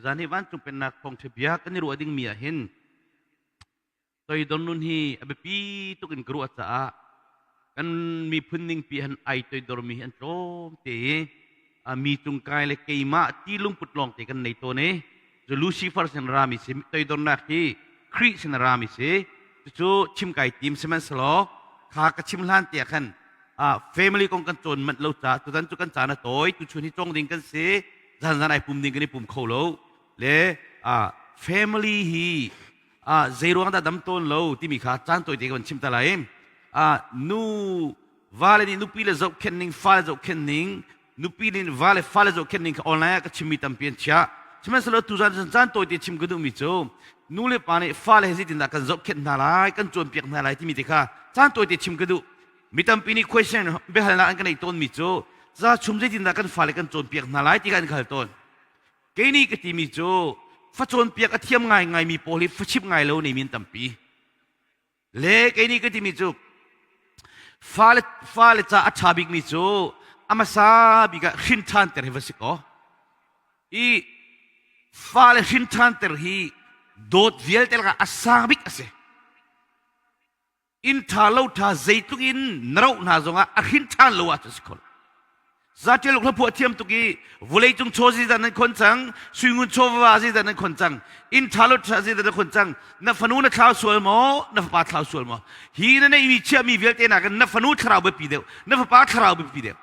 Zan hi vancung pennak thawngṭha bia kan i ruah dingmi ah hin toidor nun hi a biapi tuk in ka ruah caah kan miphun ningpi han ai toidormi hi an tlawm te i mi cung kai le keimah ti lungput lawng te kan nei tawn i cu Lucifer sin rami si toidornak hi Khrih sin rami si. Cucu chim kai tim. Sihmanhsehlaw kha ka chim hlan tiah khan family kong kan cawn manh lo caah tutan cu kan caan a tawi. Tuchun hi cawng ding kan si, zan zan ai pum ding kan i pum kho lo le family hi zei ruang dah dam tawn lo timi kha caan tawi te ka van chim ta lai. Nu vale nih nupi le zohkhenh ning, fale zohkhenh ning, nupi nih va le fale zohkhenh ning kha online ah ka chimmi tampi an chiah. Sihmanhsehlaw tuzan caan tawite chim ka duhmi cu nu le pa nih fale he zeitindah kan zohkhenh hna lai, kan cawnpiak hna lai timi te kha caan tawite chim ka duh. Mi tampi nih question, biahalnak an ka neih tawnmi cu za chum zeitindah kan fale kan cawnpiak hna lai ti kha an ka hal tawn. Kei nih ka timi cu fa cawnpiak a thiam ngaingaimi pawl hi fa chimh ngai lo nei mi an tampi. Le kei nih ka timi cu fale ca a ṭha bikmi cu a hmasa bik ah hrin ṭhanter hi va si kaw i fale hrin ṭhanter hi dawt vialte lakah a sang bik a si. Inn ṭha lo ṭha zeitluk in na roh hna zongah a hrin ṭhan lo ahcun si kho lo. Zaṭial uk hlaphuah thiam tuk i vawleicung chaw zeizat nan khon cang, suingun chaw va zeizat nan khon cang, inn ṭha lo ṭha zeizat nan khon cang, na fanu na thlau sual maw, na fapa thlau sual maw? Hi na neihmi chiahmi vialte nakin na fanu thlarau biapi deuh, na fapa thlarau biapi deuh.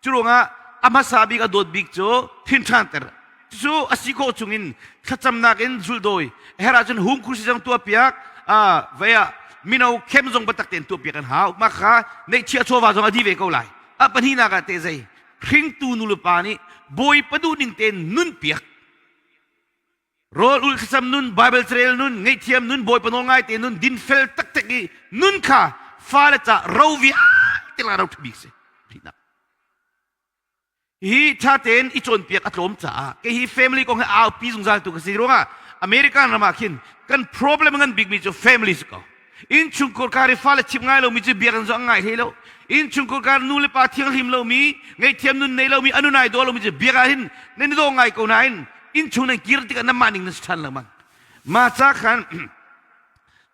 Cu ruangah a hmasa bik a dawt bik cu thin ṭhanter. Cucu a si khawh chungin thlacamnak in zuldawi, a herh ahcun hum khusi zong tuahpiak, vei ah mino khem zong biatak tein tuahpiak an hau. Mah kha neihchiah chawva zong a di ve ko lai. A pahnihnak ah teh zei? Hringtu nulepa nih Bawipa duhning tein nunpiak. Rawl ul thlacam nun, Bible carel nun, ngaihthiam nun, Bawipa nawl ngai te nun, dinfel taktak i nun kha fale ca ro vialte la ro ṭha bik si. Hi ṭha tein i cawnpiak a tlawm caah kei hi family kong he aupi zungzal tu ka si ruangah American ram ah khin kan problem ngan bikmi cu family si ko. Innchungkhar kar i fale chimh ngai lomi cu biakinn zong ngai hlei lo. Innchungkhar kar nu le pa thianghlim lomi, ngaihthiam nun nei lomi, anu nai daw lomi cu biak ah hin nan i daw ngai ko nain innchung nan kir tikah nanmah ning nan si ṭhan lengmang. Mah ca khan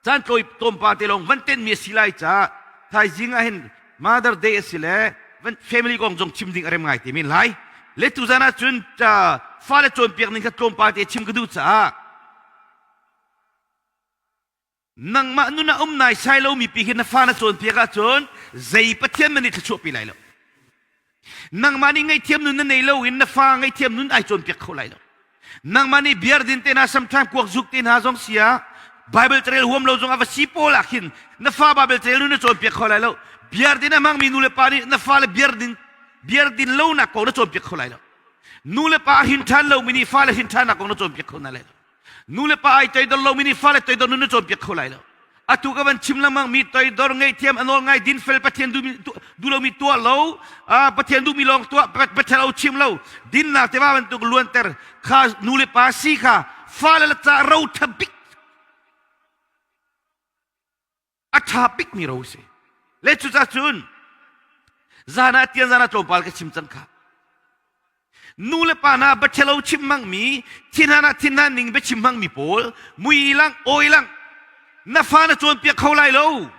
caan tlawi tlawmpal te lawng van tenmi a si lai caah thaizing ah hin Mother Day a si le van family kong zong chim ding a rem ngai te men lai. Le tuzan ah cun fale cawnpiak ning kha tlawmpal te chim ka duh caah nangmah nun ah um nai sai lomi pi khi na fa na cawnpiak ahcun zei Pathian man nih thluachuah pi lai lo. Nangmah nih ngaihthiam nun na nei lo in na fa ngaihthiam nun ai cawnpiak kho lai lo. Nangmah nih beer din te hna, sometime kuak zuk te hna zong sia Bible carel huam lo zong a va si pawl ah khin na fa Bible carel nun na cawnpiak kho lai lo. Beer din a hmangmi nu le pa nih na fale beer din lo nak kong na cawnpiak kho lai lo. Nu le pa hin ṭhan lomi nih fale hin ṭhan nak kong na cawnpiak kho hna lai lo. Nu le pa ai toidor lomi nih fale toidor nun na cawnpiak kho lai lo. Atu ka van chim lengmang mi toidor, ngaihthiam, a nawl ngai, dinfel, Pathian duh lomi tuah lo, Pathian duhmi lawng tuah, Pathian lo chim lo, dinnak tiva bantuk luanter kha nu le pa si kha fale le ca ro ṭha bik, a ṭha bikmi ro si. Le cucaah cun zan ah tian zan ah tlawmpal ka chim cang kha. Nu le pa hna biaṭhelo chim hmangmi, thinhan ah thinhan ning biachim hmangmi pawl, mui lang, awi lang, na fa na cawnpiak kho lai lo.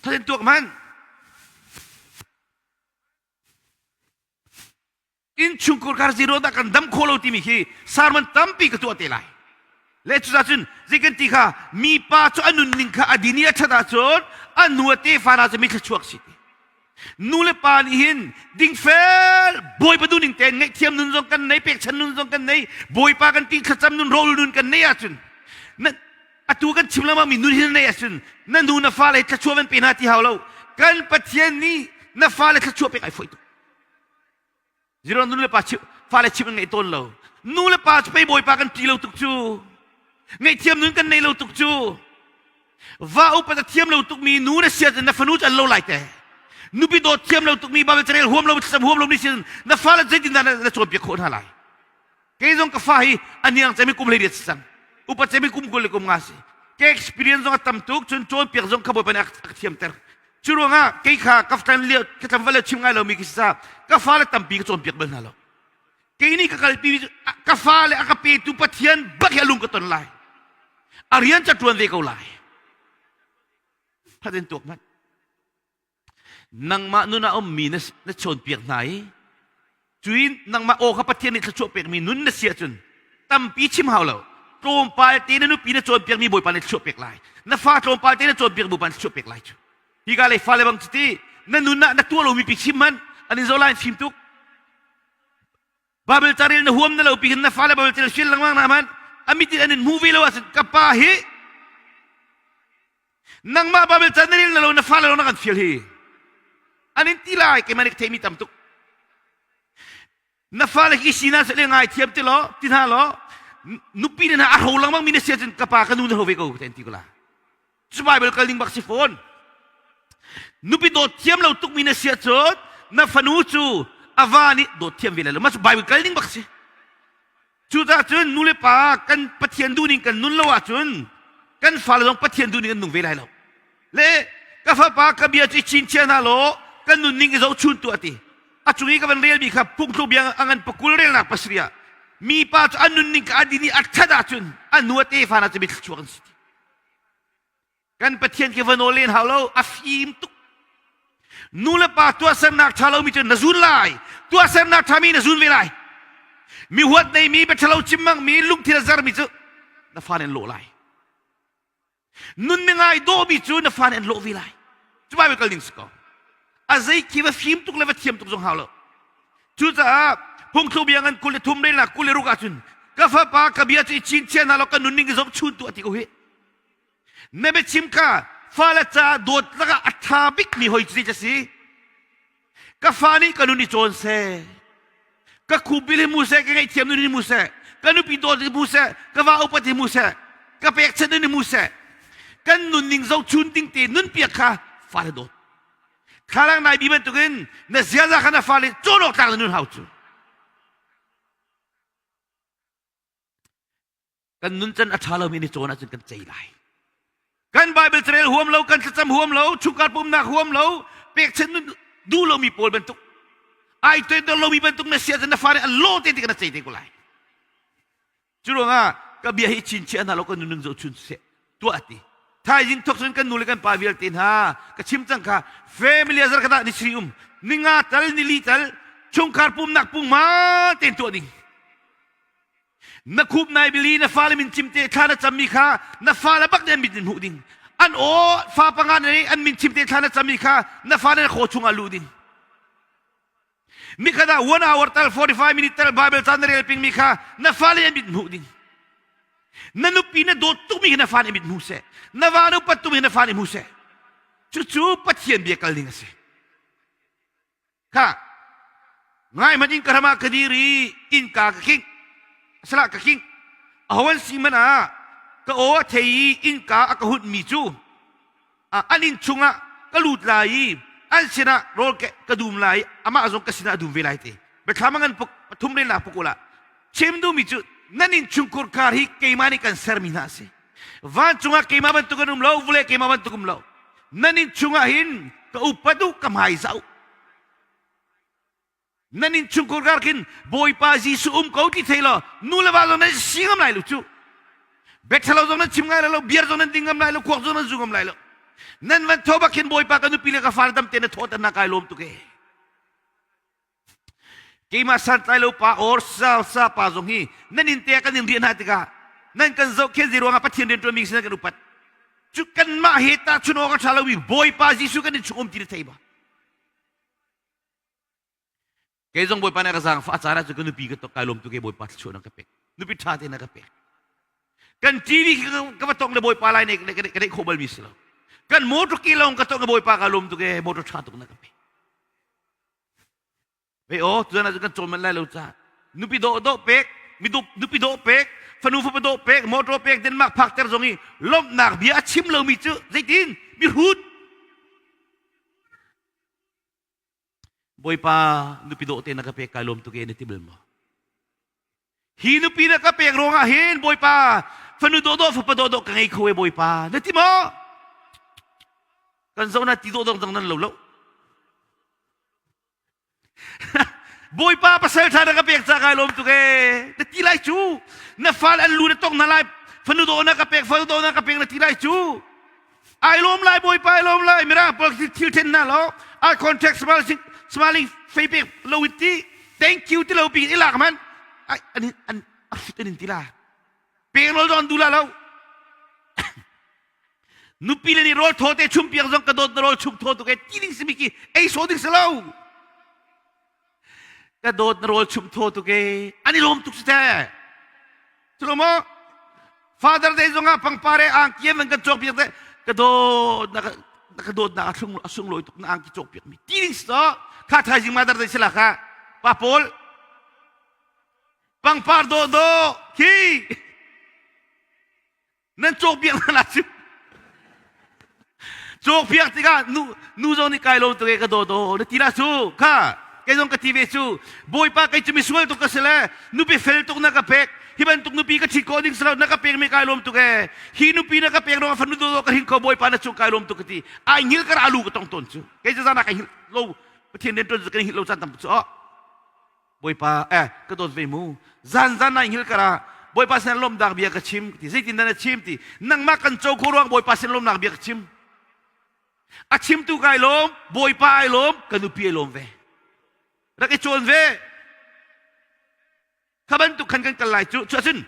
Thatin tuak hmanh. Innchungkhar kar zero dah kan dam kho lo timi khi sermon tampi ka tuah te lai. Le cucaah cun zei kan ti kha mipa cu a nunning kha a din i a ṭhat ahcun a nu a tefa hna cu mi thluachuak si ti. Nu le pa nih hin dingfel Bawipa duhning tein ngaihthiam nun zong kan nei, pekchan nun zong kan nei, Bawipa kan ti thlacam nun, rawl nun kan nei ahcun na atu kan chim lengmang mi nun hin nei ahcun na nu na fale thluachuah van pe hna ti hau lo. Kan Pathian nih na fale thluachuah pek ai fawi tuk. Zero nu le pa chim fale chim an ngeih tawn lo. Nu le pa cu pei Bawipa kan ṭi lo tuk cu. Ngaihthiam nun kan nei lo tuk cu. Va upat a thiam lo tukmi nu na sia na fanu cu an lo lai te. Nupi dawt thiam lo tukmi Bible carel huam lo thlacam huam lo ni sin na fale zeitindah na cawnpiak khawh hna lai. Kei zong ka fa hi a niang cemi kum 18 si cang. Upa cemi kum 20 le kum nga si. Ke experience zong a tam tuk cun cawnpiak zong kha Bawipa nih a ka thiamter. Cu ruangah kei kha ka tlan lio ka tlangval lio chim ngai lomi ka si caah ka fale tampi ka cawnpiak bal hna lo. Kei nih ka kalpi ka fale a ka petu Pathian bak hi a lung ka ton lai. A rian ca ṭuan ve ko lai. Phat in tuak hmanh. Nangmah nun ah ummi na, na chawnpiak hna i cuin nangmah aw kha Pathian nih thluachuah pekmi nun na si ahcun tampi chim hau lo. Tlawmpal te na nupi na cawnpiakmi Bawipa nih thluachuah pek lai. Na fa tlawmpal te na cawnpiak Bawipa nih thluachuah pek lai cu. Hika lei fale bang cuti na nun ah na tuah lomi pi chim hmanh an in zoh lai fim tuk. Bible carel na huam na lo pi hin na fale Bible carel fial lengmang na hmanh a mit in an in hmu ve lo ahcun ka pa hi nangmah Bible ca na rel na lo na fale lo na kan fial hi an in ti lai keimah nih ka theimi tam tuk na fale hi sina se le ngai thiam ti lo ti hna lo nupi ne hna a hro lengmang mi na sia cun ka pa ka nu na hro ve ko te an ti ko la Cu Bible kal ding bak si fawn. Nupi dawt thiam lo tukmi na si ahcun na fanu cu a va nih dawt thiam ve lai lo. Mah cu Bible kal ding bak si. Cucaah cun nu le pa kan Pathian duhning kan nun lo ahcun kan fale zong Pathian duhning an nung ve lai lo. Le ka fapa ka bia cu i chinchiah hna law kan nunning i zohchun tuah ti. A cung i ka van relmi kha phungthluk bia a ngan pakul relnak pasarih ah mipa cu a nunning ka a din i a ṭhat ahcun a nu a tefa hna cu mithluachuak an si ti. Kan Pathian khi va nawl len hau lo, a fim tuk. Nu le pa tuahsernak ṭha lomi cu na zun lai, tuahsernak ṭhami na zun ve lai. Mi huat neimi, biaṭhalo chim hmangmi, lungthin a zarmi cu na fa nih an lawh lai. Nun mi ngai dawmi cu na fa nih an lawh ve lai. Cu Bible kal ning si ko. A zei khi va fim tuk le va thiam tuk zong hau lo. Cucaah phungthluk bia ngan 23 relnak 26 ahcun ka fapa ka bia cu i chinchiah hna law ka nunning i zoh chun tuah ti ko hi. Na biachim kha fale caah dawt lakah a ṭha bikmi hoi cu zei si? Ka fa nih ka nun i cawn seh. Ka khupbil hi mu seh, ka ngaihthiam nun hi mu seh, ka nupi dawt hi mu seh, ka va upat hi mu seh, ka pekchanh nun hi mu seh. Kan nunning zohchun ding te nunpiak kha fale dawt. Thlalang nai bi bantukin na ziaza kha na fale cawn awk tlak na nun hau cu. Kan nuncan a ṭha lomi ni cawn ahcun kan cei lai. Kan Bible carel huam lo, kan thlacam huam lo, chungkhar pumnak huam lo, pekchanh nun duh lomi pawl bantuk, ai toidor lomi bantuk na si ahcun na fale an law te ti kan cei te ko lai. Cu ruangah ka bia hi chinchiah hna lo kan nunning zohchun seh tuah ti. Thaizing thok cun kan nu le kan pa vialte hna ka chim cang kha family azar kha ni sri um ninga tal nili tal chungkhar pumnak pungma tein tuah ding. Na khup nai bili na fale min chim te thla na cammi kha na fale bak nih an mit in hmuh ding. An aw fa panga nih an min chim te thla na cammi kha na fale na khaw chungah luh ding. Nikhat ah 1 hour tal 45 minute tal Bible ca na rel pingmi kha na fale an mit hmuh ding. Na nupi na dawt tukmi kha na fa nih mit hmu seh. Na va na upat tukmi na fa nih hmu seh. Cucu Pathian bia kal ning a si. Kha ngai hmanh in ka ram ah ka dir i innka ka king. Salah ka king. Aho an si hmanh ah ka aw a thei i innka a ka hunhmi cu an inn chungah ka lut lai i an sinah rawl ka dum lai i amah zong ka sinah a dum ve lai ti biathlam a ngan pathum rel nak pukul ah chim duhmi cu nan inn chungkhur kar hi keimah nih kan sermi hna a si vancung ah keimah bantuk an um lo vawlei keimah bantuk um lo nan inn chungah hin ka upat u ka hmaizah u Nan innchungkhar kar khin Bawipa Jesuh um ko ti thei law nu le va zong nan si ngam lai lo cu. Biathalo zong nan chim ngai lai lo, beer zong nan ding ngam lai lo, kuak zong nan zu ngam lai lo. Nan van tho bak khin Bawipa ka nupi le ka fale dam te na thawh na kai lawm tuk e. Keimah santlai lo pa or sa sa pa zong hi nan in te kan in rian hna tikah nan kan zohkhen zei ruangah Pathian rian ṭuanmi sin kan upat. Cu kanmah he tahchun awk a ṭha lomi Bawipa Jesuh kan in chung um ti na thei ba. Kei zong Bawipa nih a ka zaangfah a caan ahcun ka nupi ka kai lawm tuk i Bawipa thluachuah na ka pek. Nupi ṭha tein na ka pek. Kan TV ka va tong le Bawipa lai ne ka neih khawh balmi si lo. Kan motor ki lawng ka tong le Bawipa ka lawm tuk e motor ṭha tuk na ka pek. Ve aw tuan ahcun kan cawn manh lai lo ca. Nupi dawh dawh pek, nupi dawh pek, fanu fapa dawh pek, motor pek, Denmark phak ter zong i lawmhnak bia a chim lomi cu zeitin mihrut Bawipa nupi dawh te na ka pek kai lawm tuk e na ti bal maw? Hi nupi na ka pek ruangah hin Bawipa fanu dawhdawh fapa dawhdawh ka ngei kho e Bawipa na ti maw? Kan zoh na ti dawh dong dang nan lo lo. Bawipa pasal ṭha na ka pek ca kai lawm tuk ee na ti lai cu. Na fal an lu na tong na lai fanu dawh na ka pek fanu dawh na ka pek na ti lai cu. Ai lawm lai Bawipa ai lawm lai mirang pawl thil then na lo eye contact smiling smiling fei pek lo in ti thank you ti lo pi i lak man ai an an a hrut an in ti la pek nawl zong an duh la lo nupi le nih rawl thaw te chum piak zong ka dawt na rawl chum thaw tuk e ti ding simi ki ei so ding si lo ka dawt na rawl chum thaw tuk e an i lawm tuk si te Culo maw Father Day zongah pangpar e angki an kan cawk piak te ka dawt na ka dawt na a sunglawi tuk na angki cawk piak mi ti ding si to kha thaizing Mother Day sila kha pa pawl pangpar dawh dawh khi nan cawkpiak hna la cu cawkpiak tikah nu nu zong nih kai lo tuk e ka daw daw na ti la cu kha kei zong ka ti ve cu bawipa kei cu misual tuk ka si le nupi fel tuk na ka pek hi bantuk nupi ka ṭhit khawh ding si lo na ka pek mi kai lawm tuk e hi nupi na ka pek ruangah fanu dawdawh ka hrin kho bawipa na cung kai lawm tuk ka ti ai hngil kar alu ka tong tawn cu kei cu zan ah ka hngilh lo pathian rian ṭuan cu kan hngilh lo caan tam cu oh Bawipa eh ka dawt ve mu zan zan nai hngil kara Bawipa sin lawmnak bia ka chim ti zeitin dah na chim ti nangmah kan co kho ruang Bawipa sin lawmnak bia ka chim a chimtu kai lawm Bawipa ai lawm ka nupi ai lawm ve rak i cawn ve kha bantuk khan kan kal lai cu cu ahcun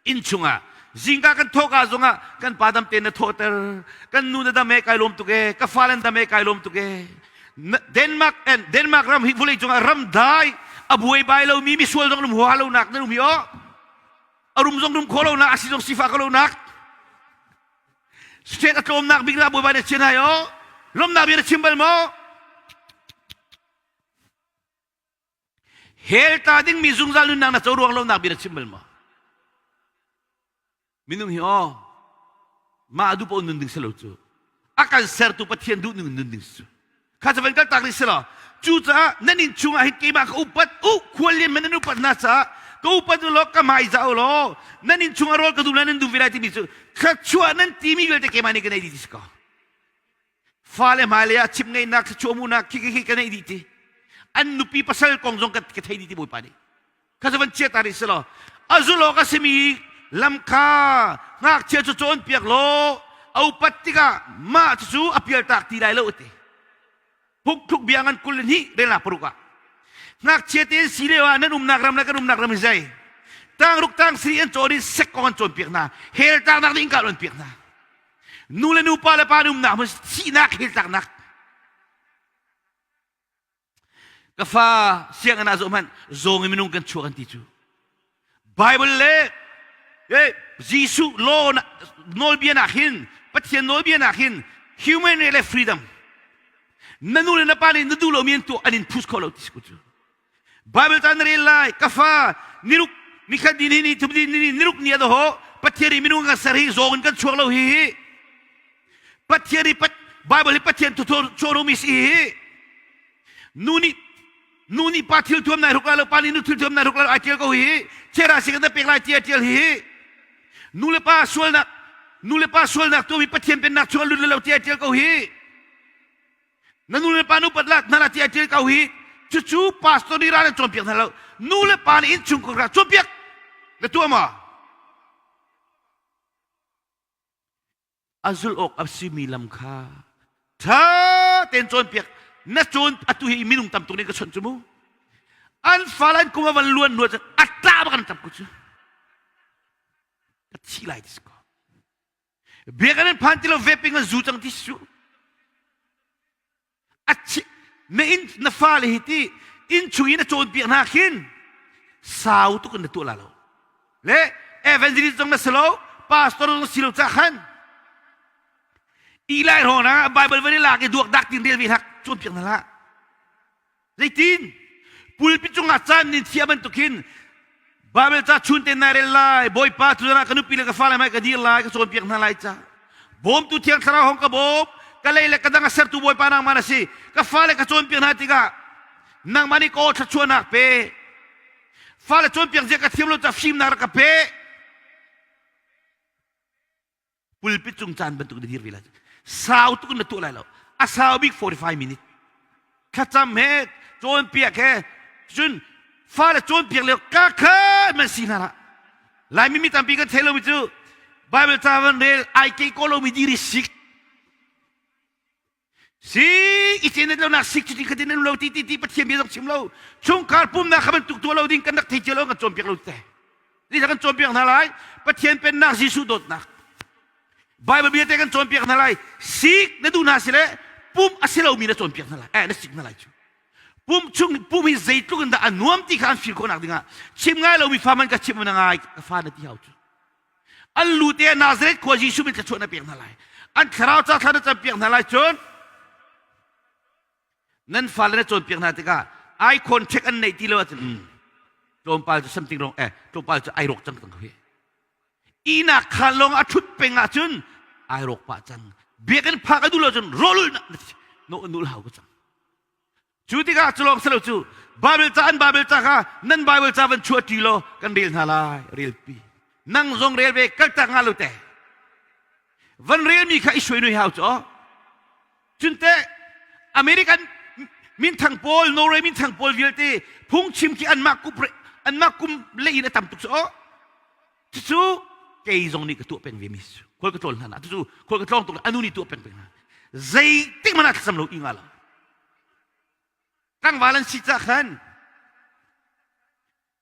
inn chungah zingka kan thawka zongah kan pa dam te na thawhter kan nu na dam e kai lawm tuk e ka fale dam e kai lawm tuk e Denmark and Denmark ram hi vulei cungah ram dai a buai bai lo mi misual zong rum hua lo nak nan um hi o a rum zong rum kho lo nak a si zong sifa ko lo nak state a tlawm nak bik la buai bai na chin hai o lomnak bia na chim bal maw Hell ta dingmi zungzal nunnak na co ruang lo nak bia na chim bal maw? Minung hi aw mah duh paoh nun ding si lo cu. A kan sertu Pathian duh ning nun ding si cu. Kha cu van kal tak rih si law cucaah nan inn chungah hin keimah ka upat u khuallian man nan upat hna caah ka upat u law ka hmai za u law nan inn chungah rawl ka dum lai nan dum ve lai timi cu thluachuah nan timi vialte keimah nih ka nei dih ti si ko. Fale hmailei ah chim ngeihnak thluachuah hmuhnak khi khi ka neih dih ti. An nupi pasal kong zong ka thei dih ti Bawipa nih. Kha cu van chia ta rih si law a zulh awk a simi lam kha ngakchia cu cawnpiak law a upat tikah mah cucu a pialtak ti lai lo a ti. Phungthluk bia ngan 22 relnak paruk ah ngakchia te si lio ah nan umnak ram le kan umnak ram hi zei tangruk tang siri an cawn i sek kong an cawnpiak hna hell tlaknak nih innka an piak hna nu le nu pa le pa umnak hmun thihnak hell tlaknak ka fa sianginn ah zoh hmanh zawng in minung kan chuak an ti cu Bible le eh, Jesuh law nawlbia nak hin Pathian nawlbia nak hin human right le freedom na nu le na pa nih na duh lomi an tuah an in push kho lo ti si cu Bible ca na rel lai ka fa niruk nikhat ni ni thum ni ni niruk ni a ho Pathian i minung kan ser hi zawng in kan chuak lo hi hi Pathian i Bible hi Pathian thu mi si hi nu nih nu nih pa thil thuam nai ruk lai lo pa nih nu thil thuam nai ruk lai lo ai tial ko hi chera si kan pek lai ti ai tial hi nu le pa sualnak nu le pa sualnak tu mi Pathian pennak chung lut lo ti ai tial ko hi na nu le pa nu pat lak na ti ai tial ko hi cucu pastor nih ral an cawnpiak hna lo nu le pa nih innchungkhar kha cawnpiak na tuah ma A zulh awk a simi lam kha ṭha tein cawnpiak na cawn atu hi minung tam tuk nih ka chawnh cu mu an fale an kum a van luan hnu cun a tla bak an ṭap ko cu ka thi lai ti si ko biakinn an phan ti lo vaping an zu cang ti si cu a chi na inn na fale hi ti inn chung in a cawnpiak hna khin sau tuk in na tuah la lo le evangelist zong na si lo pastor zong si lo ca khan Eli hrawng ah Bible van i lak i duak dak tin rel ve hak cawnpiak hna hlah Zeitin? Pulpit cungah caan nin thiah bantuk hin Bible ca chun te nai rel lai, Bawipa tuzan ah ka nupi le ka fale hmai ka dir lai, ka cawnpiak hna lai ca. Bawmtu Thiang Thlarau hong ka bawm, ka lei le ka dang a sertu Bawipa nangmah na si. Ka fale ka cawnpiak hna tikah nangmah nih ka aw thluachuahnak pe. Fale cawnpiak zia ka thiam lo ca fimnak rak ka pe. Pulpit cung caan bantuk na dir ve lai. Sau tuk in na tuah lai lo. A sau bik 45 minute. Thlacam he, cawnpiak he. Cun fale cawnpiak lio ka kha man si hna lah. Laimi mi tampi kan thei lomi cu Bible ca van rel ai ke ko lomi diri sik. Si i cen lo nak sik cuti khatin lo ti ti ti Pathian bia zong chim lo. Chungkhar pumnak kha bantuk tuah lo ding kan rak thei cia lo kan cawnpiak lo te. Ni kan cawnpiak hna lai. Pathian pennak Jesuh dawtnak. Bible bia te kan cawnpiak hna lai. Sik na duh hna si le pum a si lomi na cawnpiak hna lai. Eh na sik hna lai cu. Pum chung pum hi zeitluk in dah a nuam ti kha an feel khawhnak dingah chim ngai lomi fa man ka chim na ngai ka fa na ti hau cu. An lu te Nazareth khua Jesuh min thluachuah na pek hna lai. An thlarau ca thla na campiak hna lai cun nan fale na cawnpiak hna tikah eye contact an neih ti lo ahcun tlawmpal cu something wrong eh tlawmpal cu ai rawk cang cang ko hi. Ihnak khaan lawng a ṭhut peng ahcun ai rawk pah cang. Biakinn phak a duh lo cun rawlulh na nul hau ko cang. Cu tikah cu lawng si lo cu Bible ca an Bible ca kha nan Bible ca van chuah ṭi law kan rel hna lai relpi. Nang zong rel ve kaltak nga lo te. Van relmi kha i suai nui hau cu. Cun teh American minthang pawl Norway minthang pawl vialte phungchim khi anmah kum anmah kum lei in a tam tuk cu. Cucu kei zong nih ka tuah peng ve mi cu. Khual ka tlawn hlan ah cucu khual ka tlawng tuk anu nih tuah peng peng hna. Zeitik hmanh ah thlacam lo i nga lo. Tlangval an si cah khan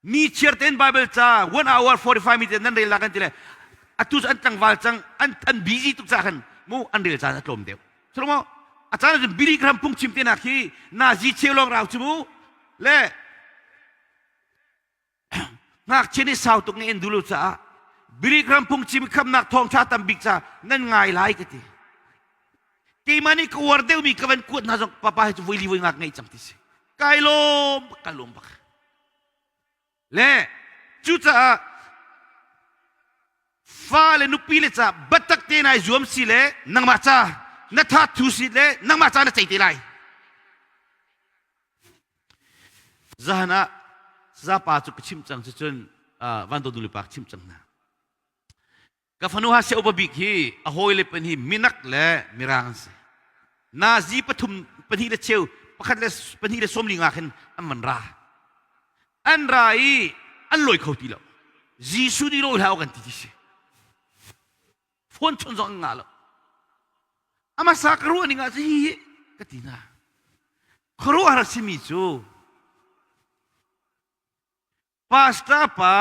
ni chiar tein Bible ca 1 hour 45 minutes nan rel la kan ti le atu cu an tlangval cang an an busy tuk cah khan mu an rel caan a tlawm deuh. Cu mo a caan cun Billy Graham phungchim te nak hi nazi cheu lawng rau cu mu le Ngakchia nih sau tuk ngeih an duh lo caah Billy Graham phungchim khamnak thawngṭha tam bik ca nan ngai lai ka ti. Keimah nih ka uar deuhmi ka van kuat hna zong papa hi cu voi li voi ngak ngeih cang ti si. Kai lawm bak ka lawm bak. Le cucaah fa le nupi le ca biatak te nai zuam si le nangmah ca na tha thu si le nangmah ca na cei te lai. Zahan ah zapa cu ka chimh cang cucun van dawt nulepa ka chimh cang hna. Ka fanu ha upa bik hi a hawile pan hi minak le mirang an si. Nazi pathum pahnih le cheu pakhat le pahnih le sawmli nga khin an van ra. An ra i an lawi kho ti lo. Jesuh nih lawi hlah u kan ti ti si. Phone chon zong an ngah lo. Amasa ka ruah ning ah hi hi ka ti hna. Khuaruahhar a simi cu pastor pa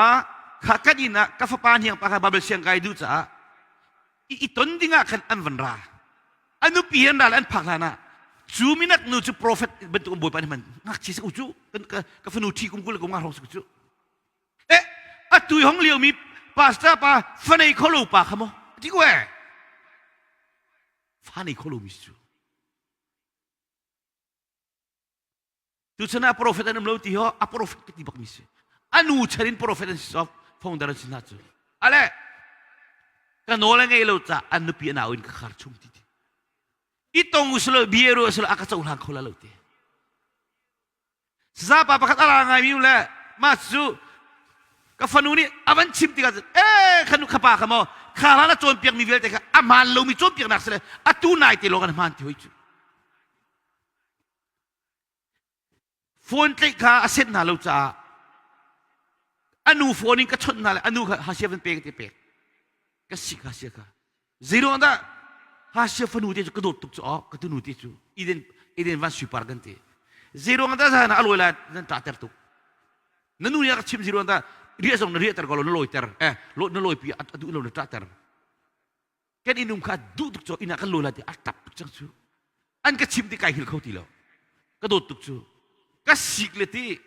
kha kan inn ah ka fapa hniang pa kha Bible siang kai duh caah i ton ding ah khan an van ra. A nupi an ra le an phak hlan ah cu minak nu cu prophet bantuk bawipa nih man ngakchia si cu ka fanu ṭhi kum 20 le kum nga hrawng si cu Eh, atu hong lio mi pastor pa fanei kholo pa kha mo ti ko eh fanei kholo mi cu tu chan ah prophet an um lo ti ho a prophet ka ti bak mi si anu chan in prophet an si sof phong dar an si na cu ale ka nawl a ngei lo ca an nupi an au in ka khar chung ti ti i tong uslo bia ru uslo a ka cohlang kho la lo ti Sazapa pakhat a ra ngaimi le mah cu ka fanu nih a van chim tikah ee kha nu kha pa kha maw kha hlan a cawnpiakmi vialte kha a hmaan lomi cawnpiaknak si le atu nai te lawng an hmaan ti hoi cu phone tlaih kha a senh hna lo caah a nu phone in ka chawnh hna le a nu kha hasia van pe ka ti pek ka sik hasia kha Zeiruang dah Hasia fanu te cu ka dawt tuk cu aw ka tunu te cu Eden Eden van suipar kan ti. Zeiruang dah zan a lawi lai nan ṭah ter tuk. Na nu nih a ka chim zeiruang dah riah zong na riah ter ko lo na lawi ter eh lo na lawi pi a duh lo na ṭah ter. Kan innum kha duh tuk cu inn ah kan lawi lai ti a ṭap tuk cang cu. An ka chim ti kai hil kho ti lo. Ka dawt tuk cu. Ka sik le ti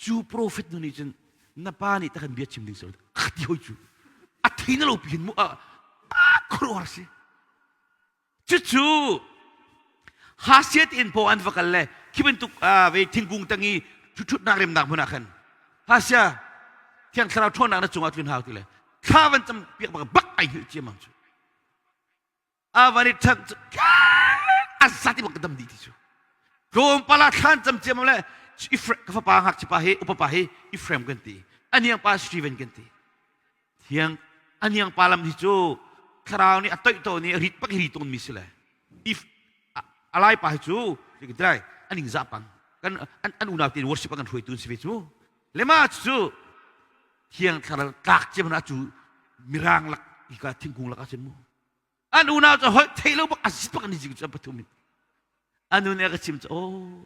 Cu profet nu nih cun na pa nih takan bia chim ding si a ti hoi cu a thi na lo pi hin mu a khuaruahhar si cucu hasiat in po an va kal le khi bantuk ve thingkung tang i ṭhutnak remnak hmun ah khan hasia thiang thlarau ṭhawnnak na cungah tlun hau ti le thla van cam piak bak bak ai hngilh ciammam cu a van i ṭhang cu a zat i bak ka dam dih ti cu tlawmpal ah thlan cam ciam le ka fapa ngakchia pa hi upa pa hi Ephraim kan ti aniang pa Stephen kan ti thiang aniang pa lam hi cu thlarau nih a toih to nih rit pak ri ton mi si le if alai pa hi cu dai aning za pang. Kan an, an unau tein worship an kan hruaitu an si ve cu. Le ma cu thiang thlarau tlak cia hmanh ah cu mirang lak hika thingkung lak ah cun mu. An unau cu holh thei lo bak a zit bak an i zing cu an pathum in. Anu nih a ka chim cu oh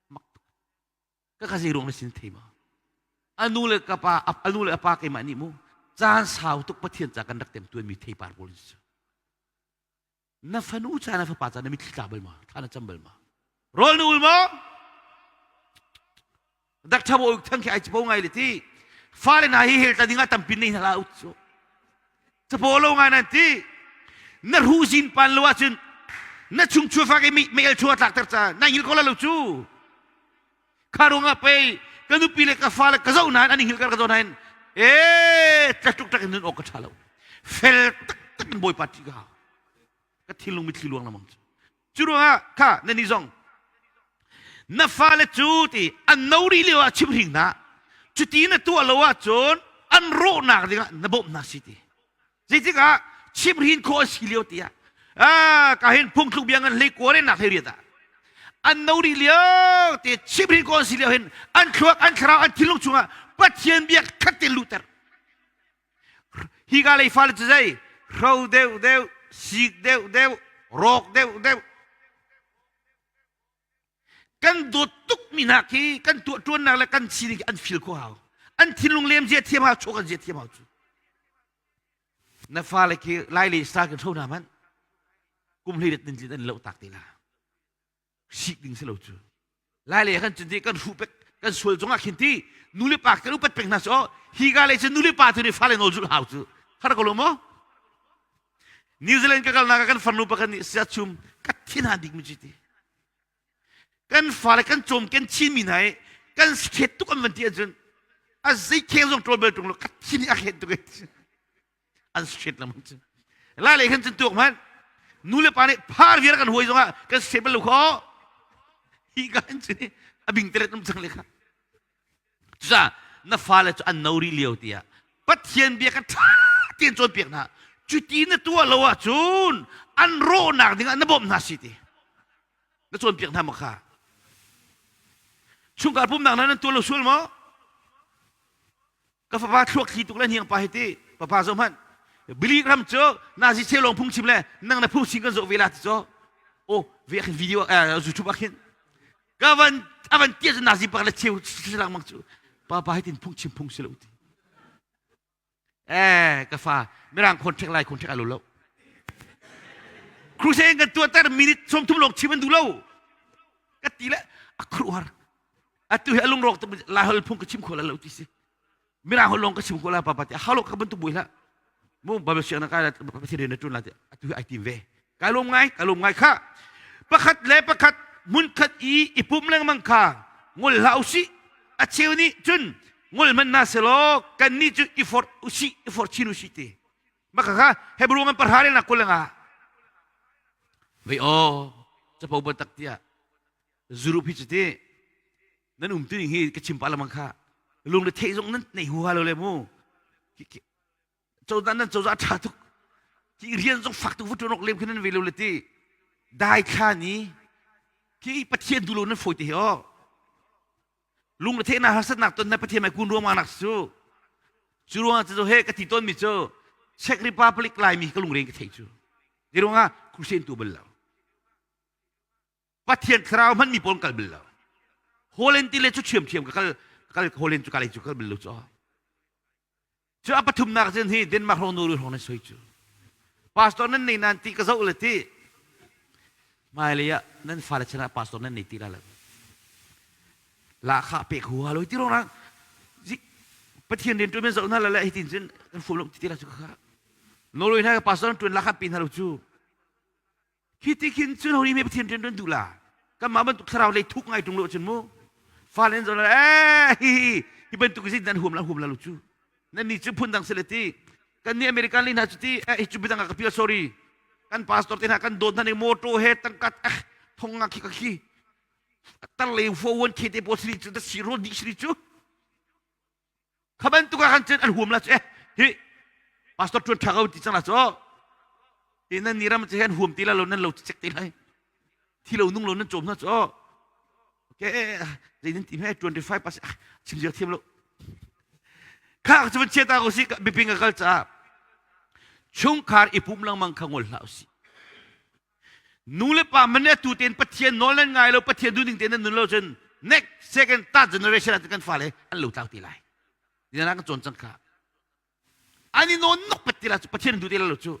mak tuk. Ka ka zei ruang na sin thei ma? Anu le ka pa anu le a pa keimah nih mu caan sau tuk Pathian ca kan rak tem tuanmi theipar pawl cu. Na fanu ca na fapa ca na mitthli tla bal ma? Thla na cam bal ma? Rawl na ul maw? Dak thabo thang khi ai chapo ngai le ti. Fale na hi hel ta ding ah tampin nei hna la ut cu. Chapo lo ngai nan ti. Na ru zin pan lo ahcun na chung chua fak i mei el chua tlak ter ca na ngil ko la lo cu. Kha ruangah pei ka nupi le ka fale ka zoh nain an i hngilh ka zoh nain ee tlak tlak in nun awk ka ṭha lo. Fel taktak in Bawipa ṭih ka hau. Ka thinlung mitthli luang lamang cu. Cu ruangah kha nan i zong na fale cu ti an no rih lio ah chim hring hna. Cuti na tuah lo ahcun an rawhnak dingah na bawmh hna si ti. Zeitik ah chimhrin khawh a si lio tiah ah ka hin phungthluk bia ngan hlei kuare nak hlei riat ah an no rih lio te chimhrin khawh an si lio hin an thluak an thlarau an thinlung chungah Pathian bia khat te luhter hi ka lei fale cu zei hro deuh deuh sik deuh deuh rawk deuh deuh Kan dawt tukmi hna khi kan tuahṭuannak le kan sining khi an feel kho hau. An thinlung lem zia thiam hau, chaw kan zia thiam hau cu. Na fale khi lai le sa kan hro hna hmanh kum hlei ret nin an lo tak te la. Sik ding si lo cu. Lai le kan cun ti kan hruh pek kan sual zongah khin ti nu le pa kan upat pek hna so hi ga le cun nu le pa tu nih fale nawl zulh hau cu. Har ko lo maw? New Zealand ka kalnak ah kan farnu pakhat nih siachum ka thin han dik mi cu ti. Kan fale kan cawm kan chin mi hna i kan sikhet tuk an van ti ahcun a zei kheng zong ṭawl bal ṭung lo ka thin hi a khet tuk an sikhet lam cun. Lai lei khan cun tuak hmanh nu le pa nih phar viar kan huai zongah kan sikhet bal lo kho. Hi ka an cun a bing teret um cang le kha. Cucaah na fale cu an no rih lio tiah Pathian bia kha ṭha tein cawnpiak hna. Cuti na tuah lo ahcun an rawhnak dingah na bawmh hna si ti. Na cawnpiak hna maw kha? Chungkhar pumnak hna nan tuah lo sual maw? Ka fapa thluak thli tuk le hniang pa hi ti. Papa zoh hmanh. Billy Graham cu Nazi chelong phung chim le nang na phung sin kan zoh ve la ti cu. Oh, ve khin video eh, YouTube ah khin ka van a van tia cu nazi pak le cheu lengmang cu papa hi tin phung chim phung si lo ti eh ka fa mirang contract lai contract alo lo crusade kan tuah ter minute 30 lawng chim an duh lo ka ti le a khruar atu hi alung rawk lai hol phung ka chim kho la lo ti si Mirang holh lawng ka chim ko la papa ti halo ka bantuk bui hlah mu Bible siang na kai la Pathian rian na ṭuan la ti atu hi ai tim ve kai lawm ngai kai lawm ngai kha pakhat le pakhat hmunkhat i i pum lengmang kha ngol hlah usih a cheu nih cun ngol hmanh na selaw kan nih cu i forh usih i forh chin usih ti maka kha Hebrew ngan pahra le nak kul nga vei aw capo bantak tiah zurup hi cu ti nan um tu ning hi ka chim pah lamang kha lung le theih zong nan nei huha lo le mu cozah nan cozah tha tuk ki rian zong fak tuk vutu rok lem khi nan ve lo le ti dai thla ni ki pathian du lo nan foi te hi o lung le theih na harsat nak ton na pathian mai kun ruang nak cu cu ruang cu he ka ti ton mi cu Czech Republic lai mi ka lungren ka thei cu di ruangah crusade tu bal lo Pathian thlarau hmanmi pawl kal bal lo. Holland ti le cu ṭhiamṭhiam ka kal kal Holland cu kalei cu kal bal lo cu. Cu a pathumnak cun hi Denmark hrawng Norway hrawng nan soi cu. Pastor nan nei nan ti ka zoh le ti. Hmailei ah nan fale chan ah pastor nan nei ti la lo. Lahkhah pek hua lo ti rong Pathian rian ṭuan men zoh hna la le hi tin cun kan fum lo ti ti la cu kha. Norway hna ka pastor nan ṭuan lahkhah pe hna lo cu. Khi ti khin cun hori me Pathian rian ṭuan duh la. Kanmah bantuk thlarau lei thuk ngai ṭung lo cun mu. Fale an zoh la eh hi hi hi bantuk hi nan huam la huam la lo cu. Nan ni cu phun dang si le ti. Kan nih American li hna cu ti eh hi cu bidang ah ka pial sorry. Kan pastor te hna kan dawt hna ning motor he tangkat eh thong nga khi ka khi. Tar le fo won ke te pawl siri cu da si ro di siri cu. Kha bantuk ah khan cun an huam la cu eh hi pastor ṭuan ṭha ko ti cang la cu ti nan ni ram cu an huam ti la lo nan lo cek ti lai thi lo nung lo nan cawm hna cu. Okay, zei ti he 25 pas chim zia thiam lo. Kha cu van chia ta ko si biping ka kal caah chungkhar i pum lengmang kha ngol hlah usih. Nu le pa man le tu tein Pathian nawl nan ngai lo, Pathian duhning tein nan nun lo cun next second third generation ah kan fale an lo tlau ti lai. Dina kan cawn cang kha. An i nawn nok pet ti la cu Pathian duh ti lo cu.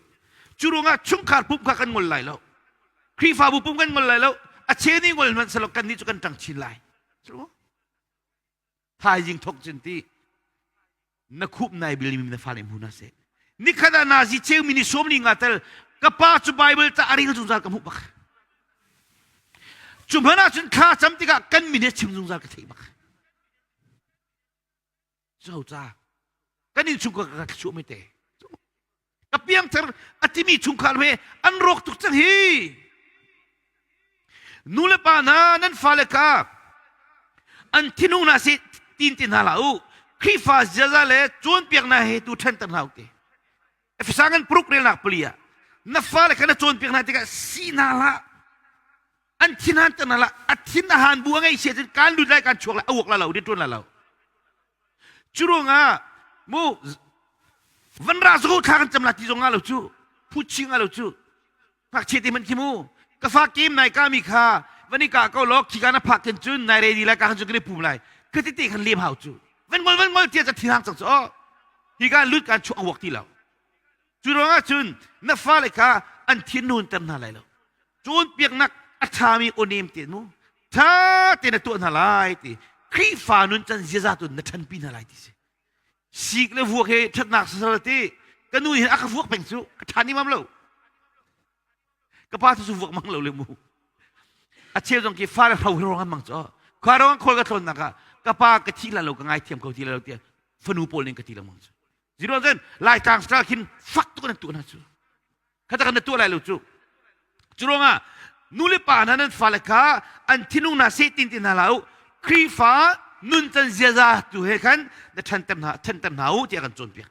Cu ruangah chungkhar pum kha kan ngol lai lo. Khrihfabu pum kan ngol lai lo. A cheni ngol hmanh selo kan nih cu kan ṭang chin lai. Thaizing thok cun ti na khup nai bil mi na fale hmu na seh nikhat ah nazi cheu mi ni sawm ni nga tel ka pa cu bible ca a rel zungzal ka hmuh bak cu hmanh ah cun thla cam tikah kan min he chim zungzal ka theih bak cu ca kan in chung ka ka thluachuah me te Ka piangthar a timi chungkhar he an rawk tuk cang hi. Nu le pa hna nan fale kha an thinung hna seh tin ti hna hlah u. Khrihfa ziaza le cawnpiaknak he tu ṭhenter hna u ti. Efesa ngan paruk relnak pali ah na fale kha na cawnpiak hna tikah si hna hlah. An thin han ter hna hlah. A thin a han bu a ngeih sia cun kan lut lai kan chuak lai a uak la lo rian ṭuan la lo. Curuangah mu van ra zago thla kan cam la ti zong nga lo cu phu chi nga lo cu ngakchia te man khi mu ka fa kem nai ka mi kha van i ka ko lo khi ka na phak ken cun nai ready lai ka han cu kan i pum lai ka ti te khan lem hau cu van ngol van ngol tia ca thi hang cang cu oh hi ka lut kan chuak awak ti lo Cu ruangah cun na fale kha an thinhun ter hna lai lo. Cawnpiaknak a ṭhami aw-nem te mu ṭha tein na tuah hna lai ti Khrihfa nun can ziaza tu na ṭhanpi hna lai ti si. Sik le vuak he ṭhatnak sasal ti ka nu hin a ka vuak peng cu ka ṭha ni mam lo. Ka pa cu vuak mang lo le mu. A cheu zong khi fale hro hi rong an mang cu. Khua rong khawl ka tlawnnak ah ka pa ka thi la lo ka ngaithiam kho ti la lo tiah fanu pawl ning ka ti lengmang cu. Zero cun Laitlang style khin fak tuk in an tuah hna cu. Kha tak na tuah lai lo cu. Cu ruangah nu le pa hna nan fale kha an thinlung hna seh tin ti hna hlah u. Khrihfa nuncan ziaza tu he khan na ṭhanter hna ṭhanter hna u tiah kan cawnpiak.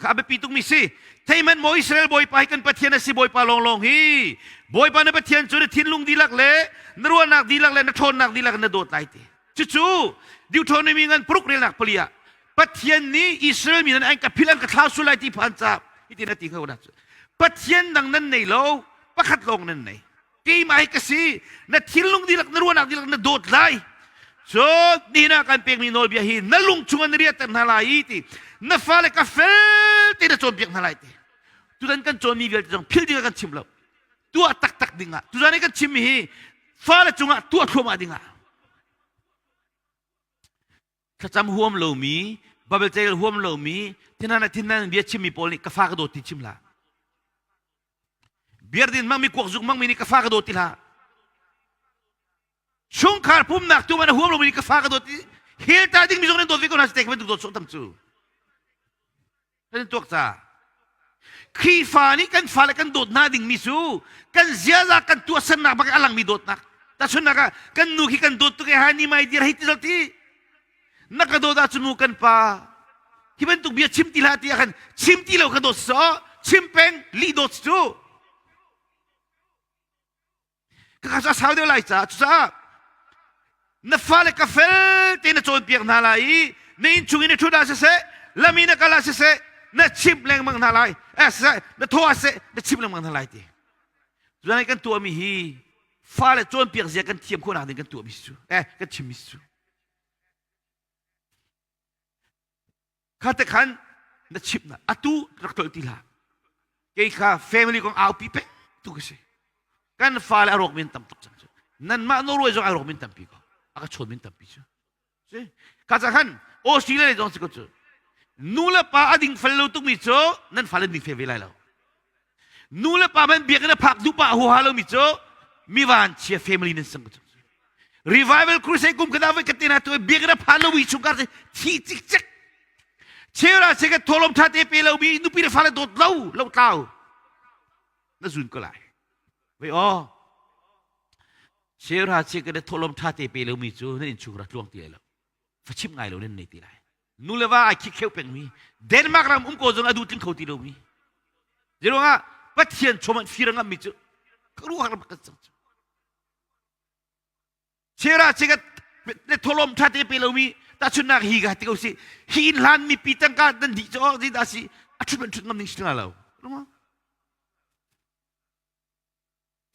Kha a biapi tukmi si. Theihmanh maw Israel Bawipa hi kan Pathian a si Bawipa lawnglawng hi. Bawipa na Pathian cu na thinlung dihlak le na ruahnak dihlak le na ṭhawnnak dihlak in na dawt lai ti. Cucu Deuteronomy ngan paruk relnak pali ah Pathian nih Israel mi nan an ka philh an ka thlau sul lai ti phan ca hitin a ti kho na cu Pathian dang nan nei lo pakhat lawng nan nei keimah hi ka si na thinlung dihlak na ruahnak dihlak na dawt lai cun nihin ah kan pekmi nawlbia hi na lung chungah na riahter hna lai i ti na fale ka fel te na cawnpiak hna lai ti tutan kan cawnmi vialte zong phil ding ah kan chim lo tuah taktak ding ah tuzan i kan chimmi hi fale cungah tuah thluahmah ding ah thlacam huam lomi Bible carel huam lomi thinhan thinhan bia chimmi pawl nih ka fa ka dawt ti chim hlah biardin hmangmi kuakzuk hmangmi nih ka fa ka dawt ti hlah chungkhar pumnak tu man huam lomi nih ka fa ka dawt ti hel ta dingmi zong nan dawt ve ko hna si te bantuk dawt sawh tam cu Kan tuak ca. Khrihfa nih kan fale kan dawt hna dingmi cu kan ziaza kan tuahsernak bak a langmi dawtnak. Tahchunhnak ah kan nu khi kan dawt tuk e ha ni mai dir hei ti zol ti. Na ka dawt ahcun mu kan pa hi bantuk bia chim ti hlah ti ah khan chim ti lo ka dawt so chim peng lih dawt cu Ka cu a sau deuh lai caah cucaah na fale ka fel te na cawnpiak hna lai i na innchung in na ṭhut ah siseh lam i na kal ah siseh na chimh lengmang hna lai eh siseh na thaw ah siseh na chimh lengmang hna lai ti cun kan tuahmi hi fale cawnpiak zia kan thiam khawhnak ding kan tuahmi si cu eh kan chimmi si cu Kha te khan na chimh na atu rak tolh ti hlah. Kei kha family kong aupi peng tu ka si. Kan fale a rawk min tam tuk cang cu. Nanmah Norway zong a rawk min tampi ko. A ka chawn min tampi cu. Si. Kha ca khan Australia lei zong si ko cu. Nu le pa a ding fel lo tukmi cu nan fale ding fel ve lai lo. Nu le pa man biakinn a phak duh pa huaha lomi cu mi vanchia family nan sang cu. Revival crusade kum kana voi katina na tu biakinn a phan lomi chungkhar cu thi cikcek. Chera se ka tholom tha te pe lomi nupi le fale dawt lo lo tlau. Na zun ko lai. Vai o. Chera che ka tholom tha te pe lomi cu nan in chung ra tluang ti lo. Fachim ngai lo nan nei ti lai. Nu le va ai khikheu pengmi Denmark ram um ko zong a duh tling kho ti lomi zeiruangah Pathian chom an fir a ngammi cu ka ruah ram kan cang cu. Chera chikat le tholom tha te pe lomi tahchunnak hi ka ti ko si hi inn hlan mipi tangka nan dih cu oh zeidah si a thut man thut ngam ning si lo.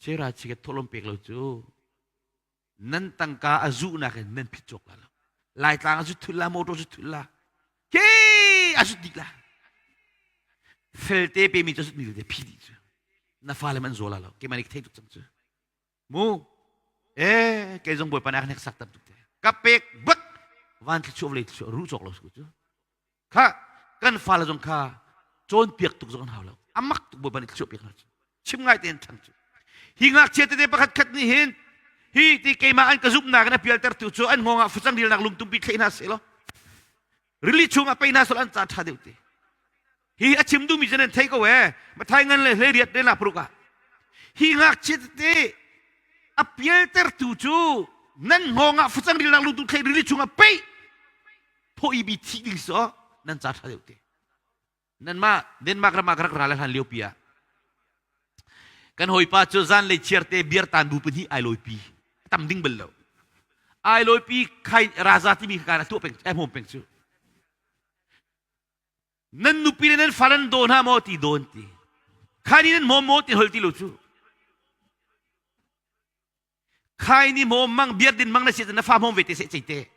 Chera chikat tholom pek lo cu nan tangka a zuhnak in nan phit cawk la lo. Laitlang a zu thul la motor zu thul la ke a zut dih la. Felte pe mi cu zut mi te phi dih cu. Na fale man zaw la lo. Keimah nih ka thei tuk cang cu. Mu e kei zong Bawipa nih a ka hneksak tam tuk te. Ka pek bak van thluachuah vawlei thluachuah ruh cawk lo su cu. Kha kan fale zong kha cawnpiak tuk zong an hau lo. Amak tuk Bawipa nih thluachuah piak hna cu. Chim ngai tein ṭhang cu. Hi ngakchia tete pakhat khat nih hin hi ti keimah an ka zumhnak in a pialtertu cu an hngawng ah facang rilnak lungtumpi thleh hna seh law rili chungah pei hna seh an ca ṭha deuh te. Hi a chim duhmi cu nan thei ko ee. Mathai ngan le hlei riat le la paruk ah. Hi ngakchia tete a pialtertu cu nan hngawng ah facang rilnak lungtum thleh rili chungah pei phaw i bi thih ding so nan ca ṭha deuh te. Nanmah Denmark ram ah ka rak ra le hlan lio pi ah kan hawipa cu zanlei chiarte beer tan bu pahnih ai lawipi tam ding bal lo ai lawipi khai raza timi kha kan tuah peng ai hmawm peng cu nan nupi le nan far an daw hna maw ti dawn ti khai ni nan hmawm maw ti hol ti lo cu khai ni hmawm mang beer din mang na si na fa hmawm ve te se ceite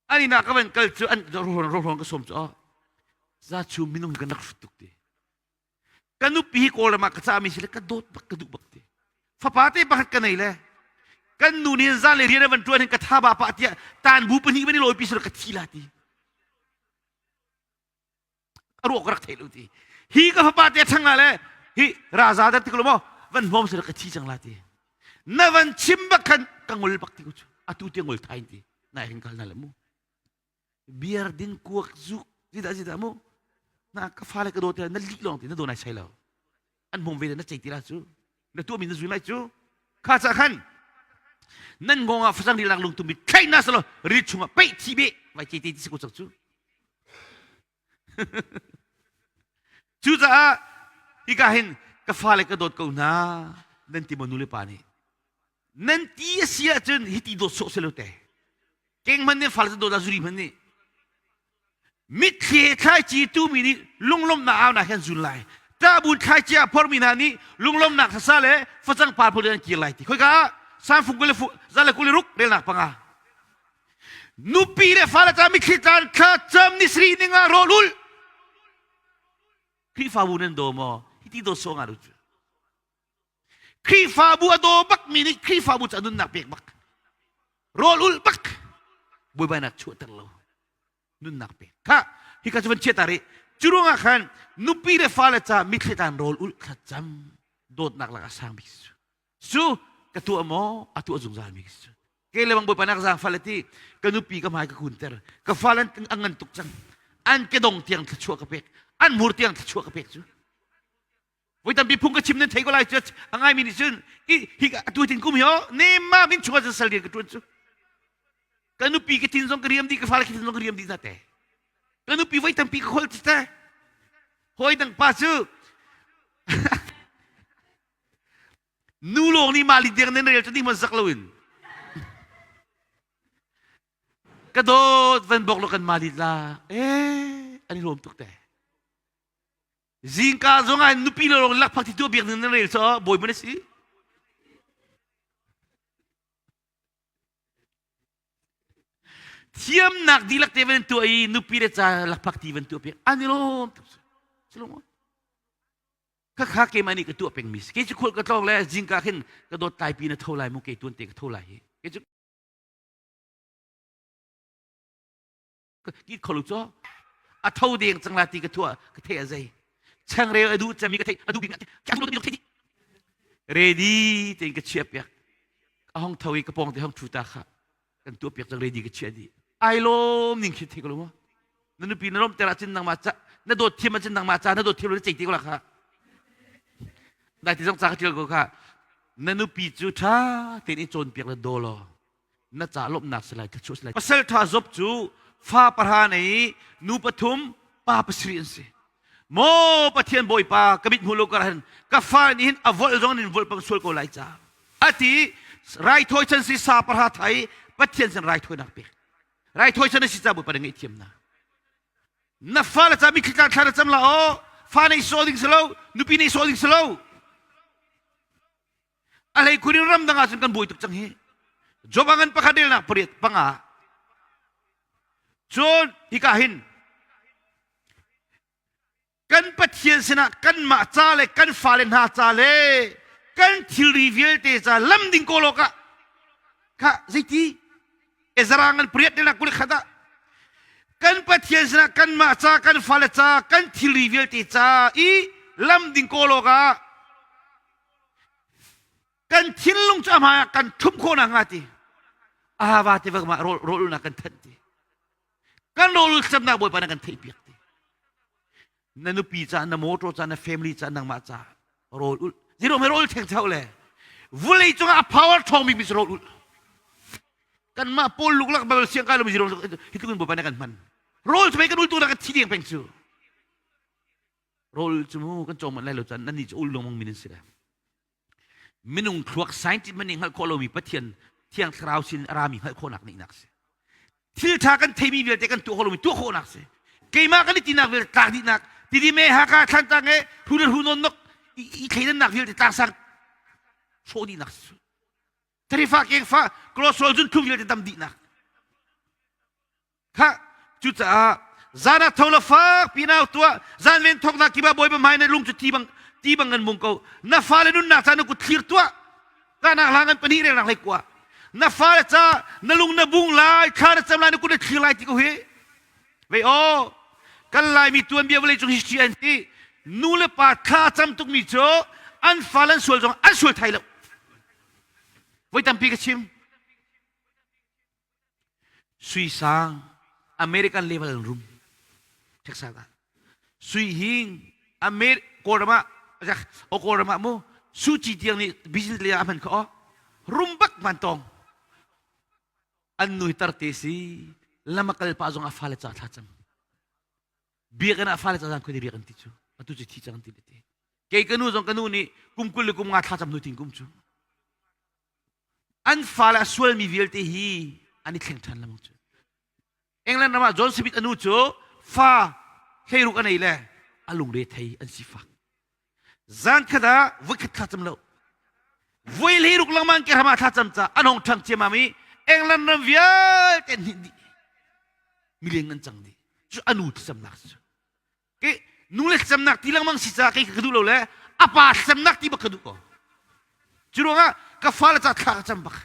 An inn ah ka van kal cu an rohrawn ka sawm cu oh za chu minung kan rak hrut tuk ti. Ka nupi hi Kawlram ah ka cahmi si le ka dawt bak ka duh bak ti. Fapa te pakhat ka nei le kan nu nih zan le rian a van ṭuan hin ka tha ba pah tiah tan bu pahnih van i lawipi sila ka thi la ti. A ruak ka rak thei lo ti. Hi ka fapa te ṭhang la le hi raza dat ti ko maw van hmawm sila ka thi cang la ti. Na van chim bak khan ka ngol bak ti ko cu. Atu te ngol thai ti. Na hin kal na le mu. Biar din kuak zuk zida zida mu. Na ka fale ka dawt na lik lawng ti na do nai sai lo. An hmawm ve na cei ti la cu. Na tuah mi na zui lai cu. Kha ca khan nan ngong ah facang rilak lungtum bi thlai na salo ri chungah peih thi be vai cei te ti si ko cang cu. Cucaah hika hin ka fale ka dawt ko hna nan ti maw nu le pa nih nan ti a si ahcun hiti dawt sawh si lo te keng hmanh nih fale cu dawt ah zuri hmanh nih mitthli he thlaici tumi nih lunglawmhnak aunak he an zul lai ṭahbun thlaici a phormi hna nih lunglawmhnak sasa le facang par phun an kir lai ti khoika ah sanfung kul le fu za le kul le ruk relnak panga Nupi le fale ca mitthli tlan thla cam ni sri ning ah rawl ul. Khrihfabu nan daw maw? Hiti daw sawng ah cu. Khrihfabu a daw bak mi nih Khrihfabu ca nunnak pek bak. Rawl ul bak. Buaibainak chuahter lo. Nunnak pek. Kha hika cu van chiat ta rih. Cu ruangah khan nupi le fale ca mitthli tlan rawl ul thla cam dawtnak lakah sang bik cu. Cu ka tuah maw? A tuah zungzal mi cu. Ke le bang Bawipa nak zaangfah le ti ka nupi ka hmai ka kunter. Ka fale an ngan tuk cang. An kedong tiang thluachuah ka pek. An hmur tiang thluachuah ka pek cu. Voi tampi phung ka chim nan thei ko lai cu a ngaimi nih cun hi atu tin kum hi o nema min chungah cun sal rian ka tuan cu. Ka nupi ka tin zong ka riam dih ka fale ka tin zong ka riam dih na te. Ka nupi voi tampi ka khol te. Hawi dang pa cu Nu lawng nih mah li deng nan rel cu ni hmanh zak loin. Ka dawt van bok lo kan mah lit la. Eh, an i lawm tuk te. Zingka zong ah nupi lo lawng lakphak ti tuah biak ning nan rel cu bawi man a si. Thiamnak dihlak te van tuah i nupi le ca lakphak ti van tuah piak an i lawm tuk. Silong Khakha keimah nih ka tuah pengmi si. Kei cu khual ka tlawng le zingka khin ka dawt tlaipi na tho lai mu kei tuan te ka tho lai hi. Kei cu ki kholu cho a tho deng cang la ti ka thua ka thei a zei. Changreu a duh cami ka thei a duh bik ka thei ready tein ka chia piak. A hong tho i ka pawng te hong thu ta kha. Kan tuah piak cang ready ka chia dih. Ai lawm ning khi thei ko lo maw? Na nupi na lawmter ahcun nangmah ca na dawt thiam ahcun nangmah ca na dawt thiam lo na ceih te ko la kha. Dai ti zong ca ka tial ko kha. Na nupi cu ṭha tein i cawnpiak le daw law na ca lawmhnak si lai thluachuah si lai. Pasal ṭha Job cu fa pahra nei nu pathum pa pasarih an si. Maw Pathian Bawipa ka mit hmu lo kar hin ka fa nih hin a volh zong in volh pang sual ko lai ca. Ati. Raithawi chan si sa pahra thai Pathian sin raithawinak pek. Raithawi chan si ca Bawipa na ngaihthiam na. Na fale ca mitthli tlang thla na cam la o. Fa nei saw ding si lo, nupi nei saw ding si lo. A hlei khun in ramdang ah cun kan buai tuk cang hi. Job a ngan pakhat relnak pariat panga. Cun hika hin kan Pathian sinah kanmah ca le kan fale hna ca le kan thilri vialte ca lam ding kawl awkah kha zeiti Ezra ngan pariat le kul khat ah kan Pathian sinah kanmah ca kan fale ca kan thilri vialte ca i lam ding kawl awkah kan thinlung cu a hmai ah kan ṭhumh khawh nakhnga ti ahava ti va mah rawl ulnak kan thanh ti kan rawl thlacamnak Bawipa na kan theihpiak ti na nupi ca na motor ca na family ca nangmah ca rawl ul zero me rawl theng thau le vulei cungah a power ṭhawng bik mi cu rawl ul kanmah paul luklak bal siang kai lo mi zero hi tluk in Bawipa na kan hman rawl cu kan ul tu na kan thi ding peng cu rawl cu mu kan cawm manh lai lo caan nan nih cu ul lengmang min an si le Minung thluak scientist man nih hngalh khawh lomi Pathian Thiang Thlarau sin a rami hngalh khawhnak nihnak si. Thil ṭha kan theimi vialte kan tuah khawh lomi tuah khawhnak si. Keimah kan i tinak vialte tlak dihnak, Tidim e Haka Thlantlang e hu le hu non nok i thleidannak vialte tlangsang hrawh dihnak si. Tarifa kengfa cholesterol zun thlum vialte dam dihnak. Kha cucaah zan ah tho la fak pinau tuah zan ven thoknak kip ah Bawipa hmai na lung cu ti bang ti bang ngan mung ko na fale nunnak ca na kut thlir tuah kahnak hla ngan pahnih relnak hlei kua na fale ca na lung na bung lai thla na cam lai na kut na thlir lai ti ko hi vei aw kan Laimi tuanbia vawlei cung history an ti nu le pa thla cam tukmi cu an fale an sual zong an sual thai lo voi tampi ka chim. Sui sang American level an rum. Texas ah. Sui hing Amer Kawlram ah o Kawlram ah mu Suci tiang nih business le a hman kho rum bak man tong. An nui tar te si lama kal pa zong a fale ca thla cam. Biakinn ah fale ca zan khoi riak an ti cu. Atu cu thi cang an ti le te. Kei ka nu zong ka nu nih kum 20 le kum nga thla cam nu ting kum cu. An fale a sualmi vialte hi an i thleng ṭhan lengmang cu. England ram ah John Smith a nu cu fa hleiruk a nei le a lungre thei an sifak. Zan khat ah voikhat thla cam lo. Voi hleiruk lengmang ke ram ah thla cam ca an hong ṭhang ciammam i England ram vialte an hninh dih. Mileng an cang dih. Cu a nu thlacamnak cu. Ke nu le thlacamnak ti lengmang si caah kei ka duh lo le a pa thlacamnak ti bak ka duh ko. Cu ruangah ka fale ca thla ka cam bak.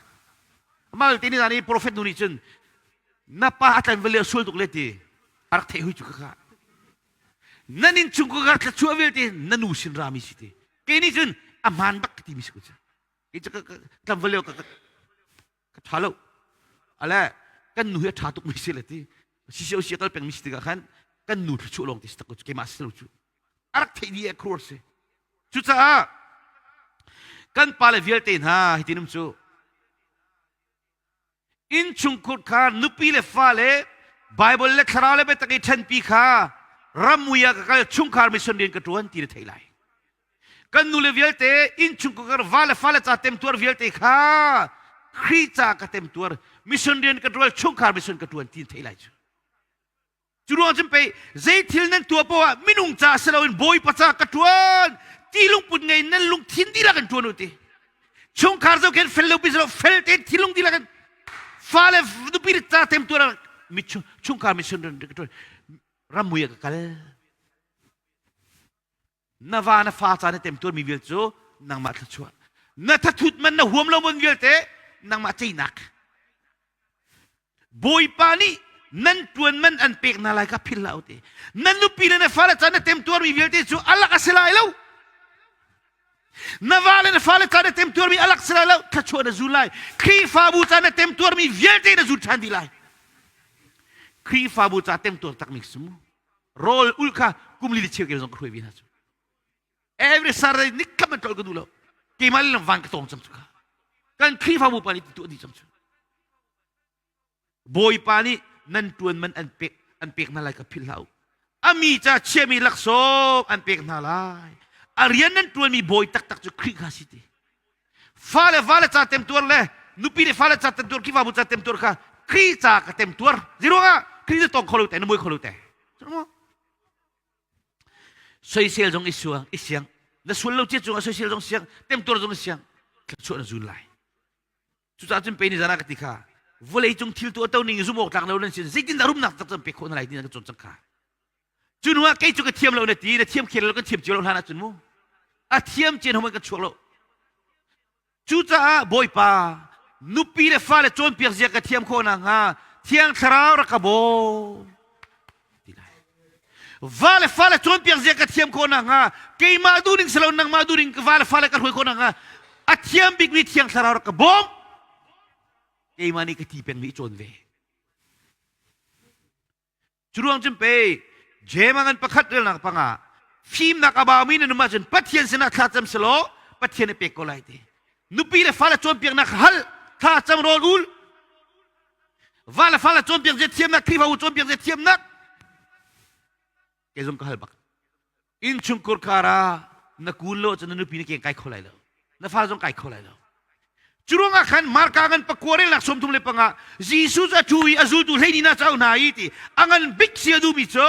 Mal te ni zan i prophet nu nih cun na pa a tlan vale a sual tuk le ti a rak theih hui cu ka ka. Nan inn chung ka thla vialte na nu sin rami si ti. Kei nih cun a hmaan bak ka ti mi si ko cu. Kei cu ka tlam vale ka ka ṭha lo ale kan nu hi a ṭha tuk mi si le ti sisio si kal peng mi si tikah khan kan nu thluachuah lawng ti si tak ko keimah si lo cu a rak theih dih e khur si cucaah kan pale vialte hna hitin um cu innchungkhur kha nupi le fale Bible le thlarau le biatak i ṭhenpi kha ramui ah ka kal chungkhar mission rian ka ṭuan ti na theih lai Kan nule vialte innchungkhar va le fale ca temtuar vialte kha Khrih ca ka temtuar mission rian ka ṭuan chungkhar mission ka ṭuan ti thei lai cu. Cu ruang cun pei zei thil nan tuah poah ah minung ca si loin Bawipa ca ka ṭuan ti lungput ngei nan lungthin dihlak in ṭuan u ti. Chungkhar zohkhen fel lo pi lo fel tein thinlung dihlak in fale nupi ca temtuar mi chungkhar mission rian ka ṭuan ramui ah ka kal. Na va na fa ca na temtuarmi vial cu nangmah thluachuah. Na thathut man na huam lo mon vialte nangmah ceinak. Bawipa nih nan tuan man an pek na lai kha philh hlah u ti. Na nupi le na fale ca na temtuarmi vialte cu alak a si lai lo. Na va le na fale ca na temtuarmi alak si lai lo. Thluachuah na zul lai. Khrihfabu ca na temtuarmi vialte na zul ṭhan dih lai. Khrihfabu ca temtuar takmi si mu. Rawl ul kha kum li cheu ke zong ka hruai ve hna cu. Every Saturday nikhat man ṭol ka duh lo. Keimah le van ka tong cang cu kha. Kan Khrihfabu pa nih tuah dih cang cu. Bawipa nih nan ṭuan man an pek an pek hna lai ka philh hlah u. A mi ca chiami laksawng an pek hna lai. A rian nan ṭuanmi bawi taktak cu Khrih kha si ti. Fale vale ca temtuar le nupi le fale ca temtuar Khrihfabu ca temtuar kha Khrih ca ka temtuar. Zeiruangah Khrih na tong kho lo te, na mui kho lo te. Soisel zong i suang, i siang. Na sual lo cia cungah soisel zong siang, temtuar zong i siang. Thluachuah na zun lai. Cucaah cun pe ni zan ah ka ti kha, vawlei cung thil tu a to ning zum awk tlak lo nan sin zeitindah rumnak tak cun pek khawh na lai ti na ka cawn cang kha. Cu hnu ah kei cu ka thiam lo na ti, na thiam khel lo kan thiam cio lo hlan ahcun mu. A thiam cian hom kan chuak lo. Cucaah Bawipa, nupi le fale cawnpiak zia ka thiam khawh nakhnga Thiang Thlarau rak ka bawm. Ti lai. Va le fale cawnpiak zia ka thiam khawh nakhnga keimah duhning si lo nangmah duhning ka va le fale ka hruai khawh nakhnga a thiam bikmi Thiang Thlarau rak ka bawm. Keimah nih ka ti pengmi i cawn ve. Curuang cun pei Jeim ngan pakhat relnak panga fimnak a baumi na num ahcun Pathian sinah thlacam selaw Pathian nih pek ko lai ti. Nupi le fale cawnpiaknak hal thlacam rawl ul va le fale cawnpiak zia thiamnak Khrihfabu cawnpiak zia thiamnak kei zong ka hal bak. Innchungkhur kar ah na kun lo ahcun na nupi na keng kai kho lai lo. Na fa zong kai kho lai lo. Cu ruangah khan Marka ngan pakua relnak 35 Jesuh cu a ṭhu i a zultu 12 hna cu a auh hna i ti a ngan bik si a duhmi cu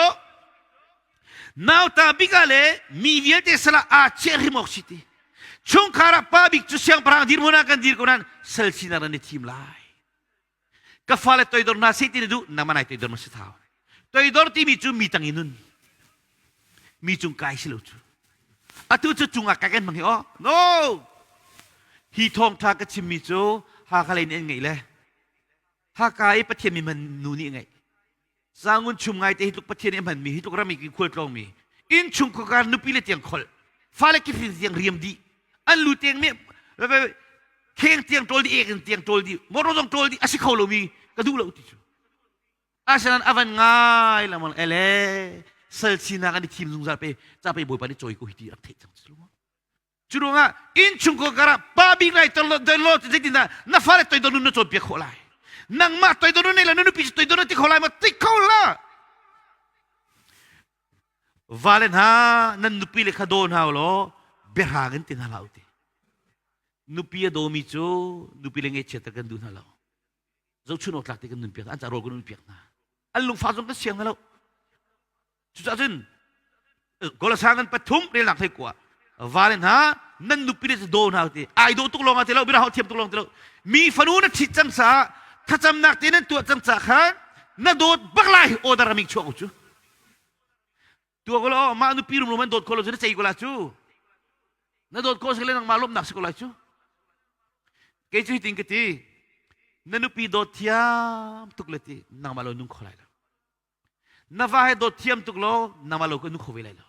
nauta bik ah le mi vialte sal ah aa chiah hrim awk si ti. Chungkhar ah pa bik cu siangpahrang dirhmun ah kan dir ko nain sal sinak nan i thim lai. Ka fale toidor hna seh ti na duh nangmah nai toidor ma si thau. Toidor timi cu mi tang i nun. Mi cung kai si lo cu. Atu cu cungah kai kan hmang hi aw. No! Hi thawngtha ka chimmi cu Hakha lei nih an ngeih le Hakha i Pathian mi hman nu nih ngeih. Sangun chum ngai te hi tluk Pathian nih a hmanmi hi tluk ram i khual tlawngmi innchung khuakar nupi le tiang kholh fale kifin tiang riam dih an lu tiang me kheng tiang ṭawl dih ek in tiang ṭawl dih motor zong ṭawl dih a si kho lomi ka duh lo ti cu asinain a van ngai lengmang ele sal sinak an i thim zungzal pe ca pe bawipa nih cawi ko hi ti rak theih cang si lo Cu ruangah innchungkhar karah pa bik lai toidor lo zeitindah na fale toidor nun na cawnpiak khawh lai? Nangmah toidor nun nei lo na nupi cu toidor na ti kho lai ma? Ti kho la. Vale hna nan nupi le kha daw hna law biahrang in ti hna hlah u ti. Nupi a dawmi cu nupi le ngaihchiat kan duh hna lo. Zohchun awk tlak te kan nun piak an ca rawl kan nun piak hna. An lungfah zong kan siang hna lo. Cucaah cun Kolosang an pathum relnak thei kua vale hna nan nupi le daw hna ti ai dawh tuk lawng ah ti lo bia thiam tuk lawng ti lo mi fanu na ṭhit cang caah thlacamnak te nan tuah cang caah khan na dawt bak lai order aming chuak cu tua ko lo mah nupi rum rum an dawt ko lo cu na cei ko la cu na dawt ko si le nangmah lawmhnak si ko lai cu kei cu hitin ka ti na nupi dawt thiam tuk le ti nangmah lo nung kho lai lo Na va he dawt thiam tuk law nangmah lo ka nu kho ve lai lo.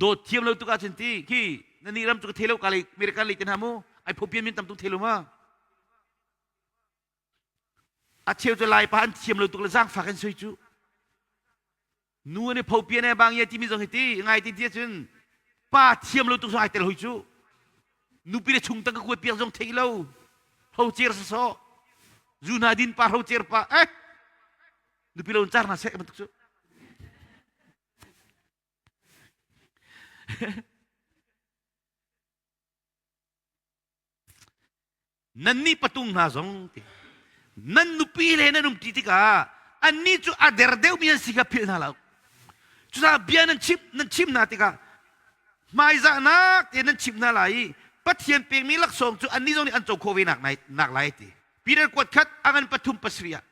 Dawt thiam lo tuk ahcun ti khi na nih ram cu ka thei lo ka lei American lei te hna mu ai phopian min tam tuk thei lo ma. A cheu cu lai pa an thiam lo tuk le zaangfak an soi cu. Nu an i phopian e bang ye timi zong hi ti ngai ti ti cun pa thiam lo tuk zong ai tel hoi cu. Nupi le chung tang ka kuat piak zong thei lo. Ho cer saw. Zu hna din pa ho cer pa eh nupi lo in car hna seh bantuk cu nannih patung hna zong ti nan nupi le nan umṭi tikah annih cu a der deuhmi an si kha philh hna lo cucaah bia nan chim nan chim hna tikah hmaizahnak te nan chimh hna lai i Pathian pekmi laksawng cu annih zong nih an co khawh ve nak nak lai ti Peter kuat khat a ngan pathum pasarih ah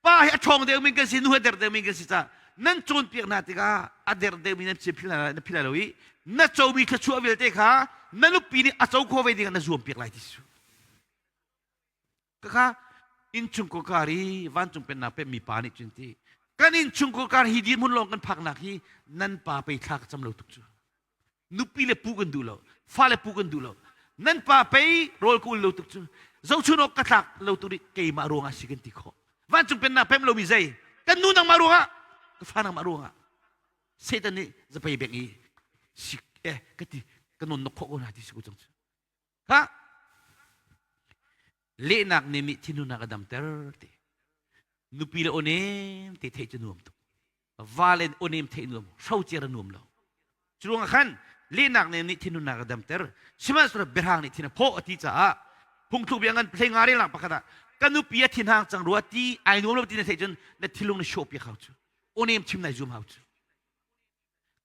Pa hi a ṭhawng deuhmi kan si, nu a der deuhmi kan si caah nan cawnpiak hna tikah a der deuhmi nan si philh na philh lo i na comi thluachuah vialte kha na nupi nih a co khawh ve dingah na zuampiak lai ti su. Kaka innchungkhar kar i vancung pennak pemmi pa nih cun ti kan innchungkhar kar hi dirhmun lawng kan phaknak hi nan pa pei thla ka cam lo tuk cu. Nupi le pu kan duh lo, fale pu kan duh lo. Nan pa pei rawl ka ul lo tuk cu. Zochun awk ka tlak lo tuk nih keimah ruangah si kan ti khawh. Vancung pennak pem lomi zei? Kan nu nangmah ruangah, ka fa nangmah ruangah. Satan nih zapei beng i sik eh ka ti ka non nok khawh ko hna ti si ko cang cu. Kha lehnak nih mi thinhunnak a damter ti. Nupi le awnem te theih cu nuam tuk. Va le awnem theih nuam, hrocer a nuam lo. Cu ruangah khan Lehnak nem nih thinhunnak a damter. Sihmanhsehlaw biahrang nih thin a phawh a ti caah phungthluk bia ngan hlei nga relnak pakhat ah ka nupi a thinhang cang rua ti ai nuam lo ti na theih cun na thinlung na hrawh piak hau cu. Awnem chim nai zum hau cu.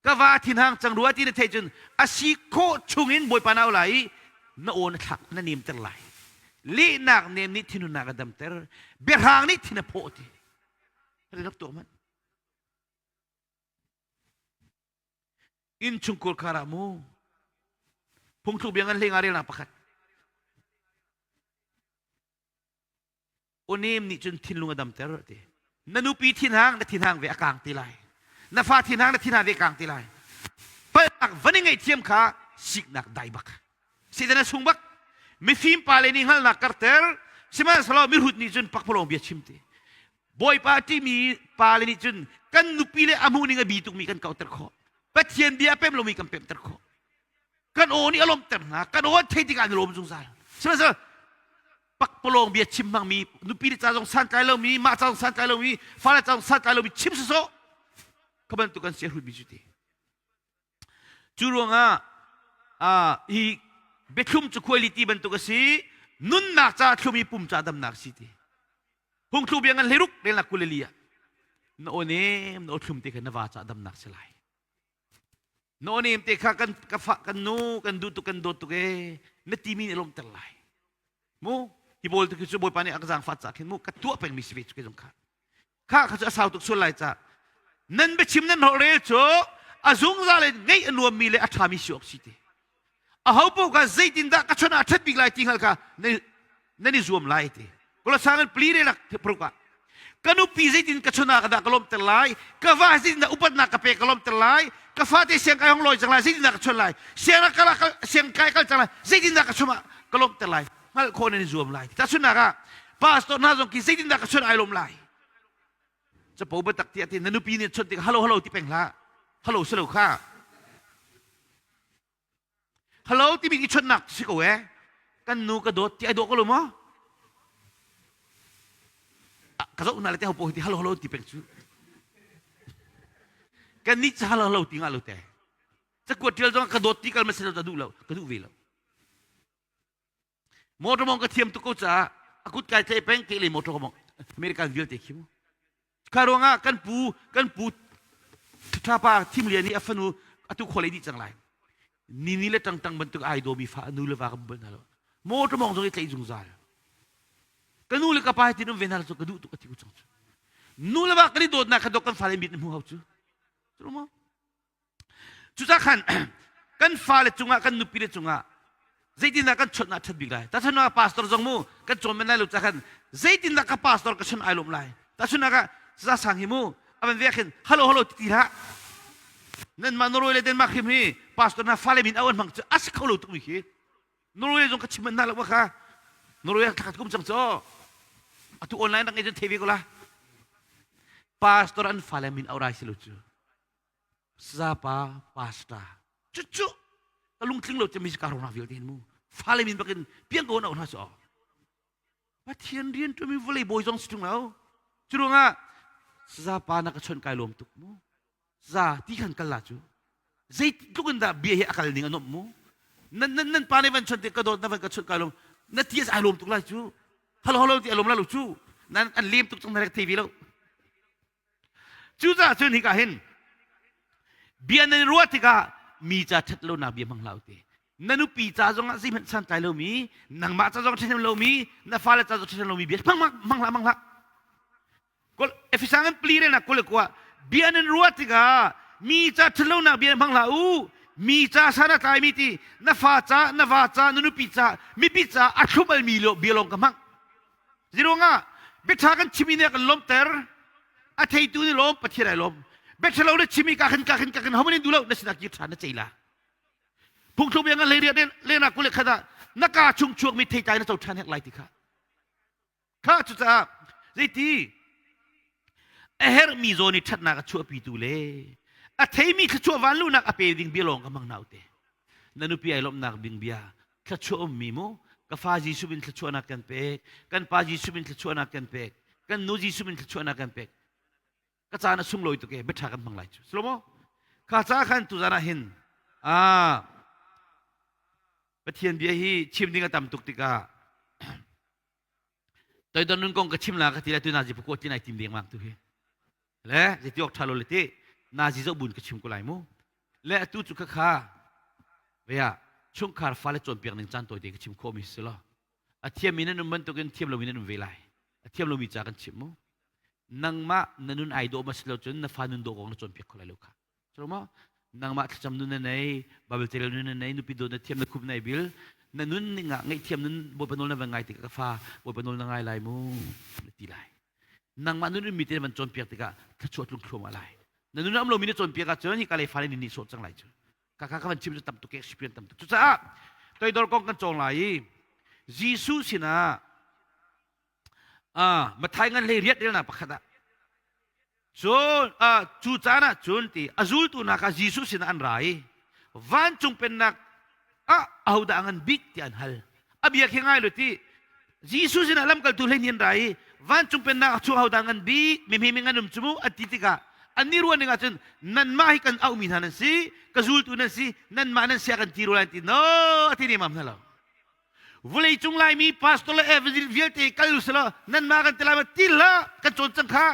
Ka va thinhang cang rua ti na theih cun a si khawh chungin Bawipa na au lai i na aw na thlak na nemter lai. Lehnak nem nih thinhunnak a damter. Biahrang nih thin a phawh ti. Rak tuah hmanh. Innchungkhur khar ah mu phungthluk bia ngan hlei nga relnak pakhat. Onem nih cun thinlung a damter ti. Na nupi thinhang na thinhang ve a kang ti lai. Na fa thinhang na thinhang ve a kang ti lai. Palhnak van i ngaihthiam kha siknak dai bak. Satan a sung bak. Mifim pa le nih hngalhnak karter. Sihmanhsehlaw mihrut nih cun pakpalawng bia chim ti. Bawipa timi pa le nih cun kan nupi le a hmuh ning a bi tukmi kan kauter khawh. Pathian bia a pem lomi kan pemter khawh. Kan aw nih a lawmhter hna. Kan aw an theih tikah an i lawm zungzal. Sihmanhsehlaw pakpalawng bia chim hmangmi nupi le ca zong santlai lomi mah ca zong santlai lomi fale ca zong santlai lomi chim sawsawh kha bantuk kan si a hrutmi cu ti. Cu ruangah hi biathlum cu khuaili ti bantuk a si nunnak ca thlum i pum ca damnak si ti. Phungthlu bia ngan hleiruk relnak kuleli ah na aw nem na aw thlum te kha na va ca damnak si lai. Na aw nem te kha kan ka fa kan nu kan duh tuk kan dawt tuk e na timi nih lawmter lai. Mu hi bawl tu khi cu Bawipa nih a ka zaangfah ca khin mu ka tuah pengmi si ve cu ke zong kha. Kha kha cu a sau tuk sual lai ca. Nan biachim nan holh rel cu a zungzal in ngeih a nuammi le a ṭhami si awk si ti. Aho paoh kha zeitindah ka chon ah a ṭhat bik lai ti hngal kha nan i zuam lai ti. Kolosang in pli relak pruk ah ka nupi zeitin ka chon ah ka dah ka lawmter lai, ka va zeitindah upatnak ka pek ka lawmter lai, ka fate siang kai hong lawi cang lai, zeitindah ka chon lai, siang kal siang kai kal cang lai, zeitindah ka chom ah ka lawmter lai, hngalh khawh nan i zuam lai. Tahchunhnak ah pastor hna zong khi zeitindah ka chon ai lawm lai. Capo biatak tiah ti na nupi nih chawnh tik hello hello ti peng hlah. Hello si lo kha. Hello timi i chawnhnak si ko eh. Kan nu ka dawt ti ai dawh ko lo maw? Ka zoh na le te ho po ti hello hello ti peng cu. Kan nih cu hello hello ti nga lo te. Cakuat tial zong ka dawt ti kal ma si lo ta duh lo, ka duh ve lo. Motor mong ka thiam tuk ko caah a kut kai tlai peng ke le motor mong American vialte khi mu. Kha ruangah kan pu kan pu thapa thim lian i a fanu atu khole dih cang lai. Ni ni le tang tang bantuk ai domi fa nu le va kan bal hna lo. Motor mong zong i tlaih zungzal. Ka nu le ka pa hi tin um ve hna lo cu ka duh tuk a ti ko cang cu. Nu le va kan i dawtnak kha dawt kan fale mit hmu hau cu. Cu maw? Cucah khan kan fale cungah kan nupile cungah zeitindah kan chawnh ah ṭhat bik lai? Tahchunhnak ah pastor zong mu kan cawn men lai lo cah khan zeitindah ka pastor ka chawnh ai lawm lai? Tahchunhnak ah za sang hi mu a van vek hin hello hello ti ti hlah. Nanmah Norway le Denmark hrim hi pastor hna fale min au an hmang cu a si kho lo tukmi khi. Norway zong ka chim hna lo kha. Norway thla kum cang cu. Atu online rak ngei cun thei ve ko la. Pastor an fale min au rai si lo cu. Sazapa pastor cucu ka lungtling lo cemi ka rong vialte hin mu fale min bakin piang ko na hna so Pathian rian ṭuami vawlei bawi zong si ṭung lo cu ruangah sazapa na ka chawnh kai lawm tuk mu za ti khan kal la cu zeitluk in dah bia hi a kal ning a nuamh mu nan nan nan pa nih van chawnh te ka dawt na van ka chawnh kai lawm na ti ai lawm tuk lai cu halo halo ti a lawm la lo cu nan an lem tuk cang na rek thei ve lo Cucaah cun hika hin bia nan i ruah tikah mi ca ṭhat lonak bia hmang hlah u ti. Na nupi ca zongah zeihmanh santlai lomi, nangmah ca zong ṭhahnem lomi, na fale ca zong ṭhahnem lomi bia hmang hmang hlah hmang hlah. Efesa ngan pli relnak kul le kua bia nan ruah tikah mi ca ṭhat lonak bia hmang hlah u. Mi ca san a tlaimi ti na fa ca, na va ca, na nupi ca, mipi ca a thlum almi bia lawng ka hmang. Ziruangah biaṭha kan chimi nih a kan lawmhter. A theitu nih lawm Pathian ai lawm. Biaṭha lo na chimi ka khin ka khin ka khin homan in duh lo na sinah kir ṭhan na cei la. Phungthluk bia ngan hlei lena kule khat ah na ka chung chuakmi theitlai na co ṭhan hek lai ti kha. Kha cucaah zeiti a herhmi zawn i ṭhatnak a chuahpitu le a theimi thluachuah vanluhnak a pe ding bia lawng ka hmang hna u te. Na nupi ai lawmhnak ding bia thluachuah ummi mu ka fa Jesuh min thluachuahnak kan pek kan pa Jesuh min thluachuahnak kan pek kan nu Jesuh min thluachuahnak kan pek ka caan a sunglawi tuk e biaṭha kan hmang lai cu slomo kha ca khan tuzan ah hin. Ah, Pathian bia hi chim ding a tam tuk tikah toidor nun kong ka chim la ka ti la tu nazi phu ti nai tim deng mang tu hi. Le zeiti ok tha lo le ti nazi zo bun ka chim ko lai mu. Le atu cu kha kha vea chungkhar fale cawnpiak ning caan tawite ka chim khawh mi si lo. A thiam mi nan um bantukin thiam lomi nan um ve lai. A thiam lomi ca kan chim mu. Nangmah na nun ai dawh ma si lo cun na fa nun dawh kong na cawnpiak kho lai lo kha. Cu maw? Nangmah thlacam nun na nei, Bible carel nun na nei, nupi dawt na thiam na khup na bil, na nun ning ah ngaihthiam nun Bawipa nawl na van ngai tikah ka fa Bawipa nawl na ngai lai mu na ti lai. Nangmah nun in mi te van cawnpiak tikah thluachuah tlung thluahmah lai. Na nun am lomi na cawnpiak ahcun hi ka le fale nih nih sawh cang lai cu. Ka ka van chim cu tam tuk experience tam tuk. Cucaah toidor kong kan cawng lai i Jesuh sinah Ah, Mathai ngan hlei riat relnak pakhat ah cun cu caan ah cun ti a zultu hna kha Jesuh sinah an ra i vancung pennak ah ahodah a ngan bik tiah an hal. A bia khi ngai lo ti Jesuh sinah lamkaltu hlei an ra i vancung pennak ah chung ahodah ngan bik mi mi ngan um cu mu an ti tikah an ni ruah ning ah cun nanmah hi kan auhmi hna nan si ka zultu nan si nanmah nan sia kan ti rua lai ti no a ti nemam hna lo Vawleicung Laimi pastor le evangelist vialte kal u selaw nanmah kan ti lai ma ti hlah kan cawn cang kha.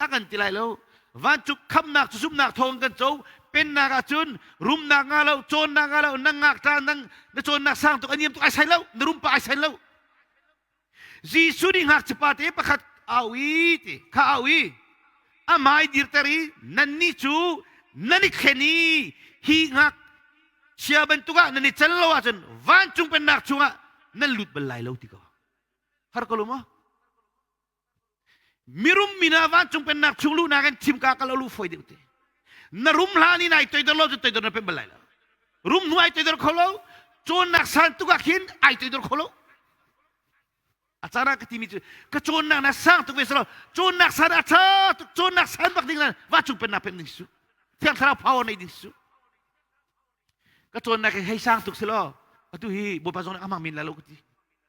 A kan ti lai lo. Vancung khamnak cu zumhnak thawng kan co. Pennak ahcun rumnak nga lo, cawnnak nga lo, nang ngakṭa nang na cawnnak sang tuk a niam tuk ai sai lo, na rumpa ai sai lo. Jesuh nih ngakchiapa te pakhat au i ti kha au i a hmai dirter i nannih cu nan i thlen i hi ngakchia bantuk ah nan i cal lo ahcun vancung pennak chungah nan lut bal lai lo ti ko har ko lo maw Mirum mi na vancung pennak chung luhnak in thim ka kal lu foi deuh te. Na rum hlan in ai toidor lo cu toidor na pem bal lai lo. Rum hnu ai toidor kho lo. Cawnnak san tuk ah khin ai toidor kho lo. A caan ah ka timi cu ka cawnnak na sang tuk ve selo cawnnak san a tha tuk cawnnak san bak ding na vancung pennak pem ding su. Thiang thlarau power nei ding su. Ka cawnnak hei sang tuk selo atu hi Bawipa zong nih a hmang men lai lo ka ti.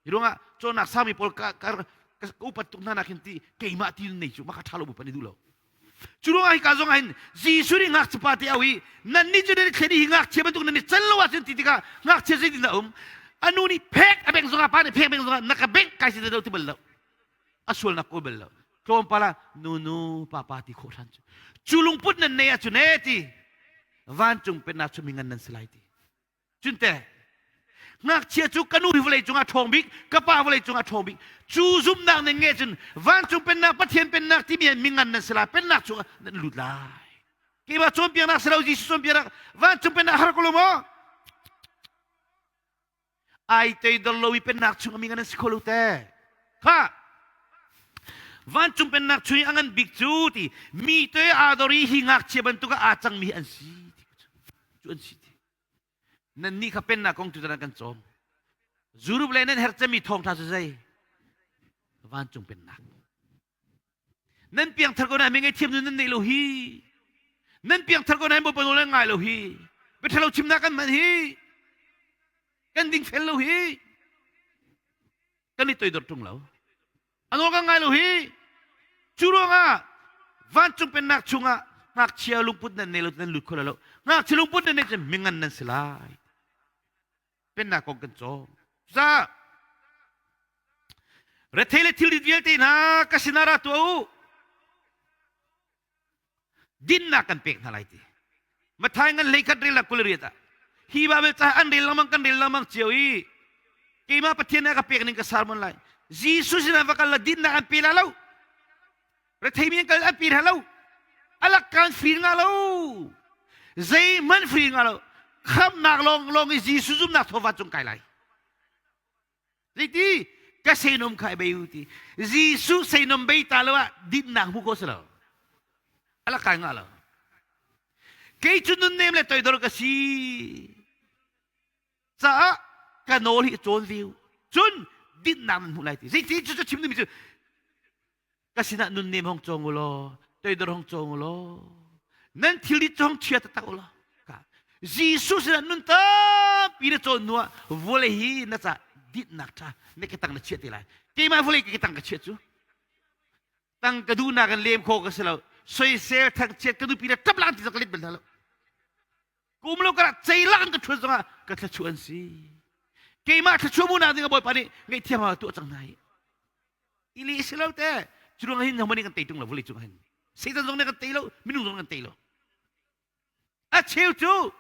Hi ruangah cawnnak sangmi pawl ka ka ka upat tuk hna nak hin ti keimah ti nei cu maka ṭha lo bu pan i duh lo. Cu ruangah hika zong ah hin Jesuh nih ngakchia pa te au i nan nih cu nan i thlen i hi ngakchia bantuk nan i can lo ahcun ti tikah ngakchia zeitin dah um? A nu nih phek a bengh zongah pa nih phek bengh zongah na ka bengh kai si lo ti bal lo. A sualnak kawl bal lo. Tlawmpal ah nu nu pa pa ti khawh hran cu. Cu lungput nan nei ahcun ee ti vancung pennak cu mi ngan nan si lai ti. Cunte ngakchia cu ka nu hi vawlei cungah ṭhawng bik ka pa vawlei cungah ṭhawng bik cu zumhnak nan ngeih cun vancung pennak Pathian pennak timi ah mingan nan si lai pennak chungah nan lut lai keimah cawnpiaknak si lo Jesuh cawnpiaknak vancung pennak har ko lo maw ai teidor lo i pennak chung mi ngan nan si kho lo te kha vancung pennak chung i a ngan bik cu ti mi te aa dor i hi ngakchia bantuk ah aa cangmi an si ti cu an si ti Nannih kha pennak kong tu kan cawm. Zurup le nan herh cemmi thawngṭha cu zei? Vancung pennak. Nan piangthar ko na mi ngaihthiam nun nan neih lo hi. Nan piangthar ko na Bawipa nawl nan ngai lo hi. Biaṭhalo chimnak kan hman hi. Kan dingfel lo hi. Kan i toidor ṭung lo. A nawl kan ngai lo hi. Cu ruangah vancung pennak chungah ngakchia lungput nan nei lo nan lut kho lo. Ngakchia lungput nan nei cun mingan nan si lai. Pennak kong kan cawm. Cucaah rethei le thilrit vialte hna ka sinah ra tuah u. Dinnak kan pek hna lai ti. Mathai ngan hlei khat rel 28 ah hi Bible ca an rel lengmang kan rel lengmang cio i keimah Pathian nih a ka pek ning ka sermon lai. Jesuh sinah va kal la dinnak an pe la lo. Retheimi an kal an pe hna lo. Alak kan free nga lo. Zeihmanh free nga lo. Khamnak lawng lawng i Jesuh zumnak thawva cung kai lai. Zeiti ka seinom kha bei u ti. Jesuh seinom bei ta lo ah dinnak hmu ko si lo. Ala kai nga lo. Kei cu nunnem le toidor ka si. Caah ka nawl hi cawn ve u. Cun dinnak nan hmuh lai ti. Zeiti cu cu chim dingmi cu ka sinah nunnem hong cawng u law toidor hong cawng u law nan thilri cu hong chia taktak u law Jesuh sinah nun tampi na cawn hnuah vawlei hi na ca dinhnak ṭha na ke tang na chiah te lai keimah vawlei ke tang ka chiah cu tang ka duhnak in lem khawh ka si lo. Soisel thangchiat ka nupi le ṭap lang ti zong ka let bal hna lo. Kum lo karah ceilak in ka ṭhuat zongah ka thluachuah an si. Keimah thluachuah mu nak ding ah Bawipa nih ngaihthiam ah tuah cang hna hi. Ili si lo te. Cu ruang hin homan nih kan tei tung lo vawlei cung hin. Satan zong nih kan tei lo, minung zong kan tei lo. A cheu cu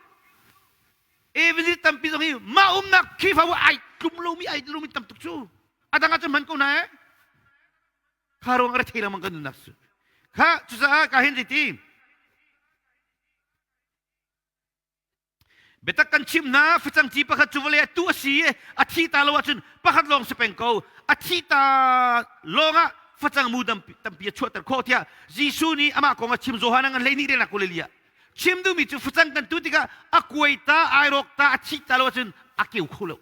evangelist tampi zong hi mah umnak Khrihfabu ai tlum lomi ai lomi tam tuk cu. A dang ah cun hman ko hna eh. Kha ruang a ra thei lengmang kan nunnak cu. Kha cucaah ka hin ti Biatak kan chim hna, facang ci pakhat cu vawlei ah tu a si i a thi ta lo ahcun pakhat lawng si peng ko. A thi ta lawngah facang mu tampi a chuahter khawh tiah Jesuh nih amah kong a chim Johan an 12 relnak kul ah. Chim duhmi cu facang kan tu tikah a kuai ta, ai rawk ta, a thi ta lo ahcun a keu kho lo.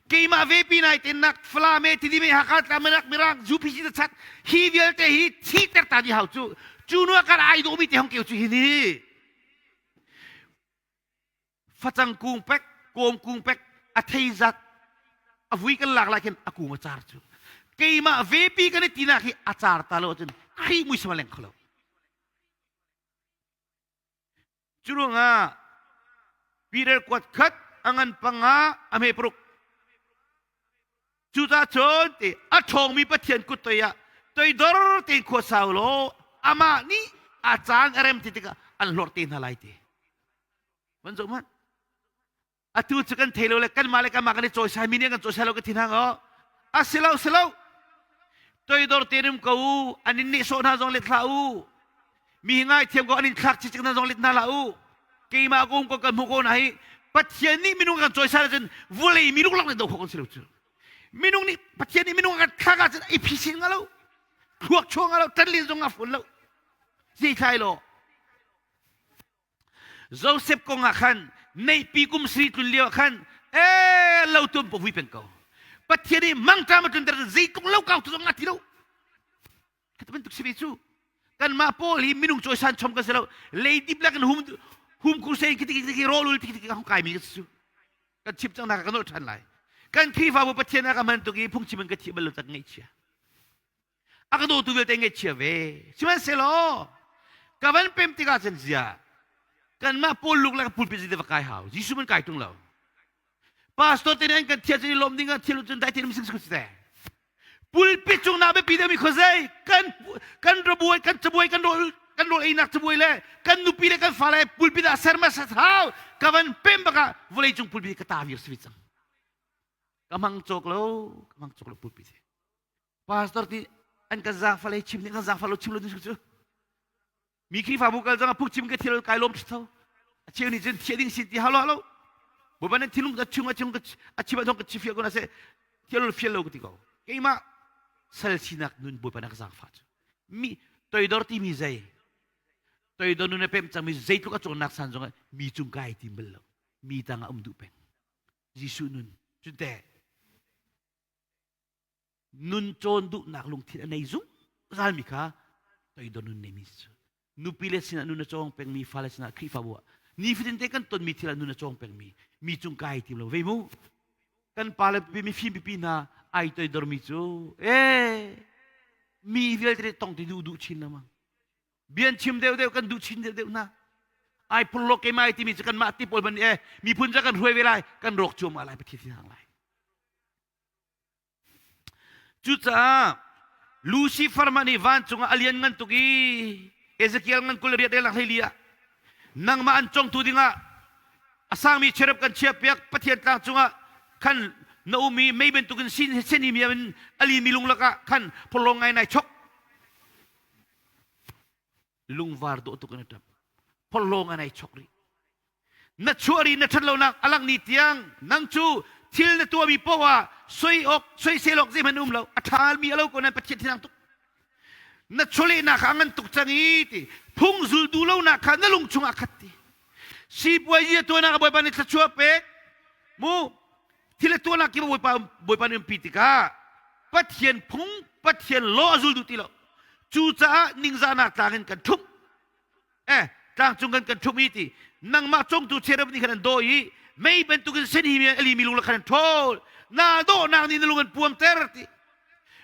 Keimah ve pi nai tennak Falame Tidime Hakha Tlamanak Mirang UPC ta chat hi vialte hi thi ter ta di hau cu cu nu kan ai dawmi te hong keu cu hi ni Facang kung pek, kawm kung pek, a thei zat, a vui kan lak lai khin a kung a car cu. Keimah vepi kan i tinak hi a car ta lo ahcun Khrih muisam a leng kho lo. Cu ruangah Peter kuat khat a ngan panga a hme paruk. Cucaah cun ti a ṭhawngmi Pathian kut toi ah toidor tein khua sau law amah nih a caan a rem ti tikah an hlorh te hna lai ti. Van zoh hmanh. Atu cu kan thei lo le kanmah le kanmah kan i cawisai mi nih kan cawisai lo ka thin hang aw. A si lo si lo. Toidor tein um ko u. An in nehsawh hna zong let hlah u. Mi ngai thiam ko an in thlak cicik hna zong let hna hlah u. Keimah ko um ko kan hmuh ko hna hi Pathian nih minung kan cawisai ahcun vawlei minung lak nih do khawh kan si lo cu. Minung nih Pathian nih minung kan thlak ahcun i phisin nga lo. Thluak chuang nga lo, ṭanlin zong a fun lo. Zei thlai lo. Joseph kong ah khan neihpi kum sri tlun lio ah khan ee lo tuan po vui peng ko. Pathian nih mangṭam a tlunter zeitluk lo kau tu zong nga ti lo. Kha bantuk si ve cu. Kanmah pawl hi minung cawisan chom kan si lo. Leidip le kan hum hum crusade khi ti khi rawlul ti ti kan kai mi kan si cu. Kan chim cang nak kan nolh ṭhan lai. Kan Khrihfabu Pathian a ka hman tuk i phungchim in ka thih bal lo tak ngaihchia. A ka dawtu vialte ngaihchia ve. Sihmanhsehlaw ka van pem tikah cun zia kanmah pawl luk le ka pulpit zite va kai hau. Jesuh man kai tung lo. Pastor te nih an kan thiat cun i lawm ding ah thil cun dai te sing sing te. Pulpit cung na biapi deuhmi khuazei kan kan rabuai kan cabuai kan rawl kan rawl einak cabuai le kan nupi le kan fale pulpit ah ser ma hau ka van pem bak ah vawlei cung pulpit ka ta vir si cang ka mang cawk lo ka mang cawk lo pulpit pastor ti an kan zaangfah le chim nih kan zaangfah lo chim lo cu Mi Khrihfabu kal zong ah phungchim ka thil kai lawm ṭhitho. A cheu nih cun thiah ding si ti halo halo. Bawipa nan thinlung a chung a chung a chim a ka chifial ko na seh thial fial lo ka ti ko. Keimah sal sinak nun Bawipa na ka zaangfah cu. Mi toidor ti mi zei toidor nun a pem cang mi zeitluk a cawnnak san zong mi cung kai tim bal lo. Mi tang ah um duh peng. Jesuh nun cun teh nun cawn duhnak lungthin a nei zungzalmi kha toidor nun neimi cu nupi le sinah nun a cawng pengmi fale sinah Khrihfabu ah nifatin te kan tonmi thil ah nun a cawng pengmi mi cung kai tim lo ve mu kan pa le pipi mifim pipi hna ai toidormi cu ee mi vialte tong ti duh duh chin lengmang bian chim deuh deuh kan duh chin deuh deuh hna ai purlo kemai timi cu kanmah ti pawl ban e miphun ca kan hruai ve lai kan rawk cuahmah lai pathian hang lai Cucaah Lucifer mah nih vancung ah a lian ngan tuk i Ezekiel ngan 28 le 14 ah nangmah an congtu dingah a sangmi cherub kan chiahpiak Pathian tlang cungah khan na um i mei bantukin sin sen i mi in a limi lung lakah khan phorhlawng ngai nai chok lungvar dawh tuk in a ṭap phorhlawng ngai nai chok rih Na chuah ri na ṭhat lonak a langh ni tiang nang cu thil na tuahmi paoh ah soi awk soisel awk zeihmanh um lo a ṭhalmi a lo ko nan Pathian thinang tuk na chawlehnak kha a ngan tuk cang i ti phung zul duh lonak kha na lung chungah khat ti sipuazi a tuahnak a Bawipa nih thluachuah pek mu thil a tuahnak kip Bawipa Bawipa nih umpi tikah Pathian phung Pathian law a zul duh ti lo cucaah ningzahnak tlang in kan ṭhumh Eh, tlangcung kan kan ṭhum i ti nangmah congtu cherub nih khan an dawi i mei bantukin sen hi a limi lung khan an ṭhawl na dawhnak nih na lung an puamter ti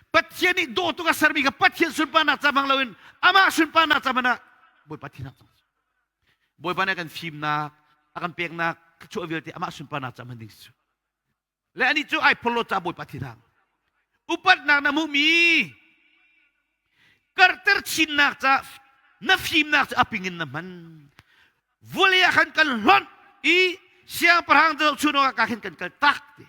Pathian nih dawh tuk a sermi kha Pathian sunparnak ca hmang loin amah sunparnak ca hmanh ah Bawipa thinhang cang. Bawipa nih a kan fimnak, a kan peknak thluachuah vialte amah sunparnak ca hman ding si cu. Le anih cu ai phorhlawt ca Bawipa thinhang. Upatnak na hmuhmi karter chinnak ca na fimnak cu a ping in na hman. Vawlei ah khan kan hlonh i siangpahrang zohchun awkah ka khin kan kal tak ti.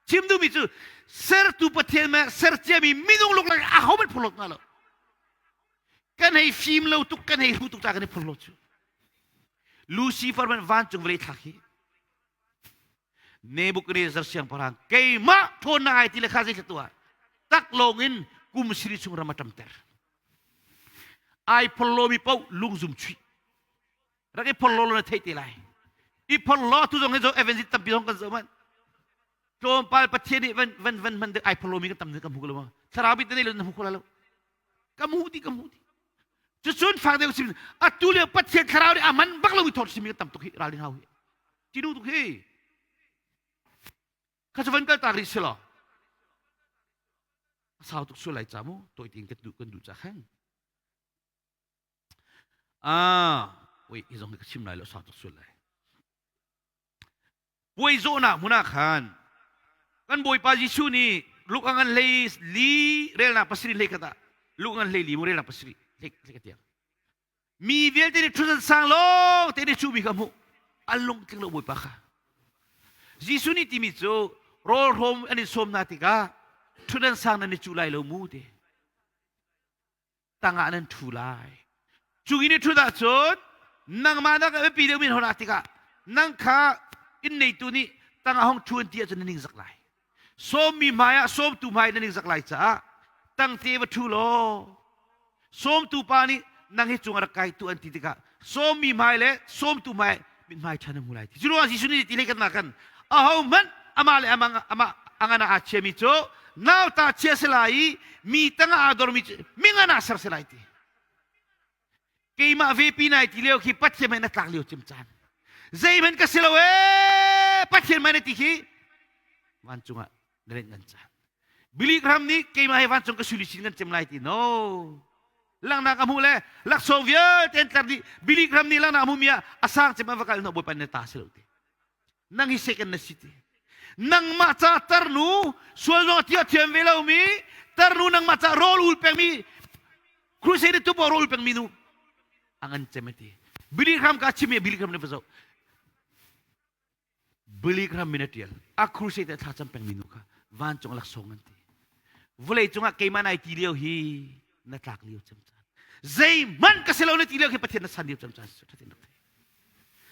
Chim duhmi cu sertu Pathian mah serciami minung luklak ahohmanh phorhlawt nga lo. Kan hei fim lo tuk, kan hei hru tuk ca kan i phorhlawt cu. Lucifer man vancung vawlei thlak hi Nebuchadnezzar siangpahrang keimah ṭhawnnak ai ti le kha zei tuah tak lawng in kum siri chung ram a ṭamter. Ai phorhlomi paoh lungzum chuih. Rak i phorhlaw law na theih te lai. I phorhlaw tu zong hi zo evangelist tampi zong kan zoh manh. Tlawmpal Pathian nih van van van hman dek ai phorhlomi kan tam kan hmu ko lo ma. Thlarau bit nei lo na hmu kho la lo. Ka hmu ti ka hmu ti. Cucun fak deuh sim atu lio Pathian thlarau nih a man bak lo i thawt simi kan tam tuk hi ralrin hau hi. Tinu tuk hi. Kha cu van kal tak rih si law. A sau tuk sual lai ca mu toi tin kan duh kan duh ca khan. Ah, oi hi zong hi ka chim lai lo sau tuk sual lai. Puai zawhnak hmun ah khan kan Bawipa Jesuh nih luk a ngan hlei li relnak pasarih hlei khat ah luk ngan hlei li mu relnak pasarih hlei hlei tiang mi vialte nih ṭhutdan sang lawng te nih cuhmi kha hmuh an lungtling lo Bawipa kha Jesuh nih timi cu rawl hrawm an in sawm hna tikah ṭhutdan sang nan i cuh lai lo mu ti tangah nan ṭhu lai. Cu in i ṭhut ahcun nangmah nak a biapi deuhmi na hon ah tikah nang kha inn neitu nih tangah hong ṭhu an ti ahcun na ningzak lai. Sawmmi hmai ah sawmtu hmai na ningzak lai caah tangte va ṭhu law sawmtu pa nih nang hi cung a rak kai tu an ti tikah sawmmi hmai le sawmtu hmai mithmai ṭha na hmu lai ti. Cu ruangah Jesuh nih ti lei kan kan ahohmanh amah le amah amah a ngan ah aa chiami cu nauta chia si lai i mi tangah aa dormi cu mingan ah ser si lai ti. Keimah ve pi nai ti lio khi Pathian mei na tlak lio cim caan. Zeihmanh ka si lo ee Pathian mei na ti khi vancung ah na len ngan caan. Billy Graham nih keimah he vancung ka sui sin kan cem lai ti no. Langnak a hmuh le laksawng vialte an tlar dih. Billy Graham nih langnak a hmuh mi ah a sang cem a va kal no Bawipa na ta si lo ti. Nang hi second na si ti. Nangmah ca tarnu sual zong a ti a thiam ve lomi tarnu nangmah ca rawl ul pengmi crusade tu rawl ul pengmi nu a ngan cem a ti. Billy Graham ka chim i Billy Graham ne va zoh. Billy Graham min a ṭial. A crusade thla cam pengmi nu kha vancung laksawng an ti. Vawlei cungah keimah nai ti lio hi na tlak lio cem caan. Zeihmanh ka si lo na ti lio khi Pathian na san lio cem caan si. Ṭhatin rak thei.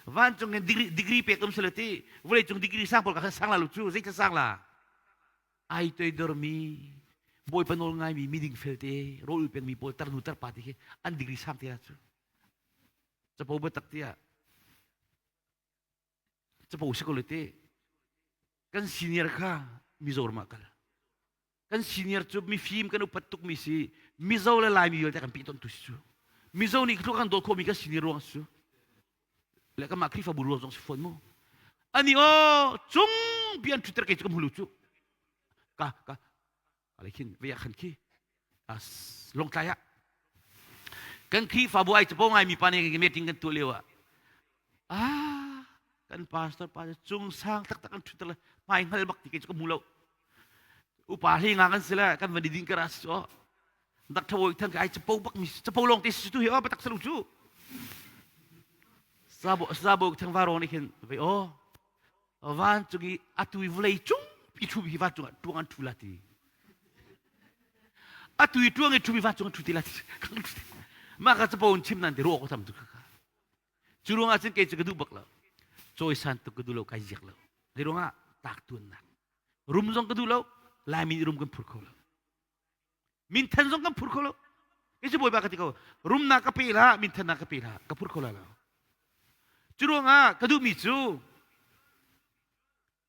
Vancung in degree, degree pek um sila ti vawlei cung degree sang pawl ka khan sang la lu cu zei sang la. Ai toidor mi Bawipa nawl ngaimi mi ding fel te rawl ul pengmi pawl tarnu tarpa ti khi an degree sang te la cu. Capo biatak tiah capo si ko le te kan senior kha Mizoram ah kal kan senior cu mifim kan upat tukmi si Mizo le Laimi vialte kan pih ton tu si cu Mizo nih tluk kan dawt khawhmi kan senior ruang si cu le kanmah Khrihfabu ruang zong si fawn mu ani aw cung bi an ṭhutter kei cu ka hmu lu cu ka ka ale khin vei ah khan khi Lawngtlai ah kan Khrihfabu ai capo ngai mi pa nih meeting kan tuah lio ah ah kan pastor pa cu cung sang taktak an ṭhut le hmai hngal bak ti kei cu ka hmu lo upa hle nga kan si le kan van i ding kara si cu dak thawo than ka ai capo bak mi capo lawng te si tu hi o batak salu cu sabo sabo thang varo nih khin vei o Vancung i atu i vawlei cung i ṭhumi hi vancung ah ṭuang an ṭhu la ti. Atu i ṭuang i ṭhumi vancung an ṭhu ti la ti. Mah ka capo in chim nan ti ruah ko tam tu kha. Cu ruangah cun kei cu ka duh bak lo. Cawisan tuk ka duh lo kai ziak lo. Zei ruangah tak tuannak. Rum zong ka duh lo. Laimi nih rum kan phur kho lo. Minthan zong kan phur kho lo. Kei cu Bawipa ka ti ko. Rumnak ka pe hlah, minthannak ka pe hlah, ka phur kho la lo. Cu ruangah ka duhmi cu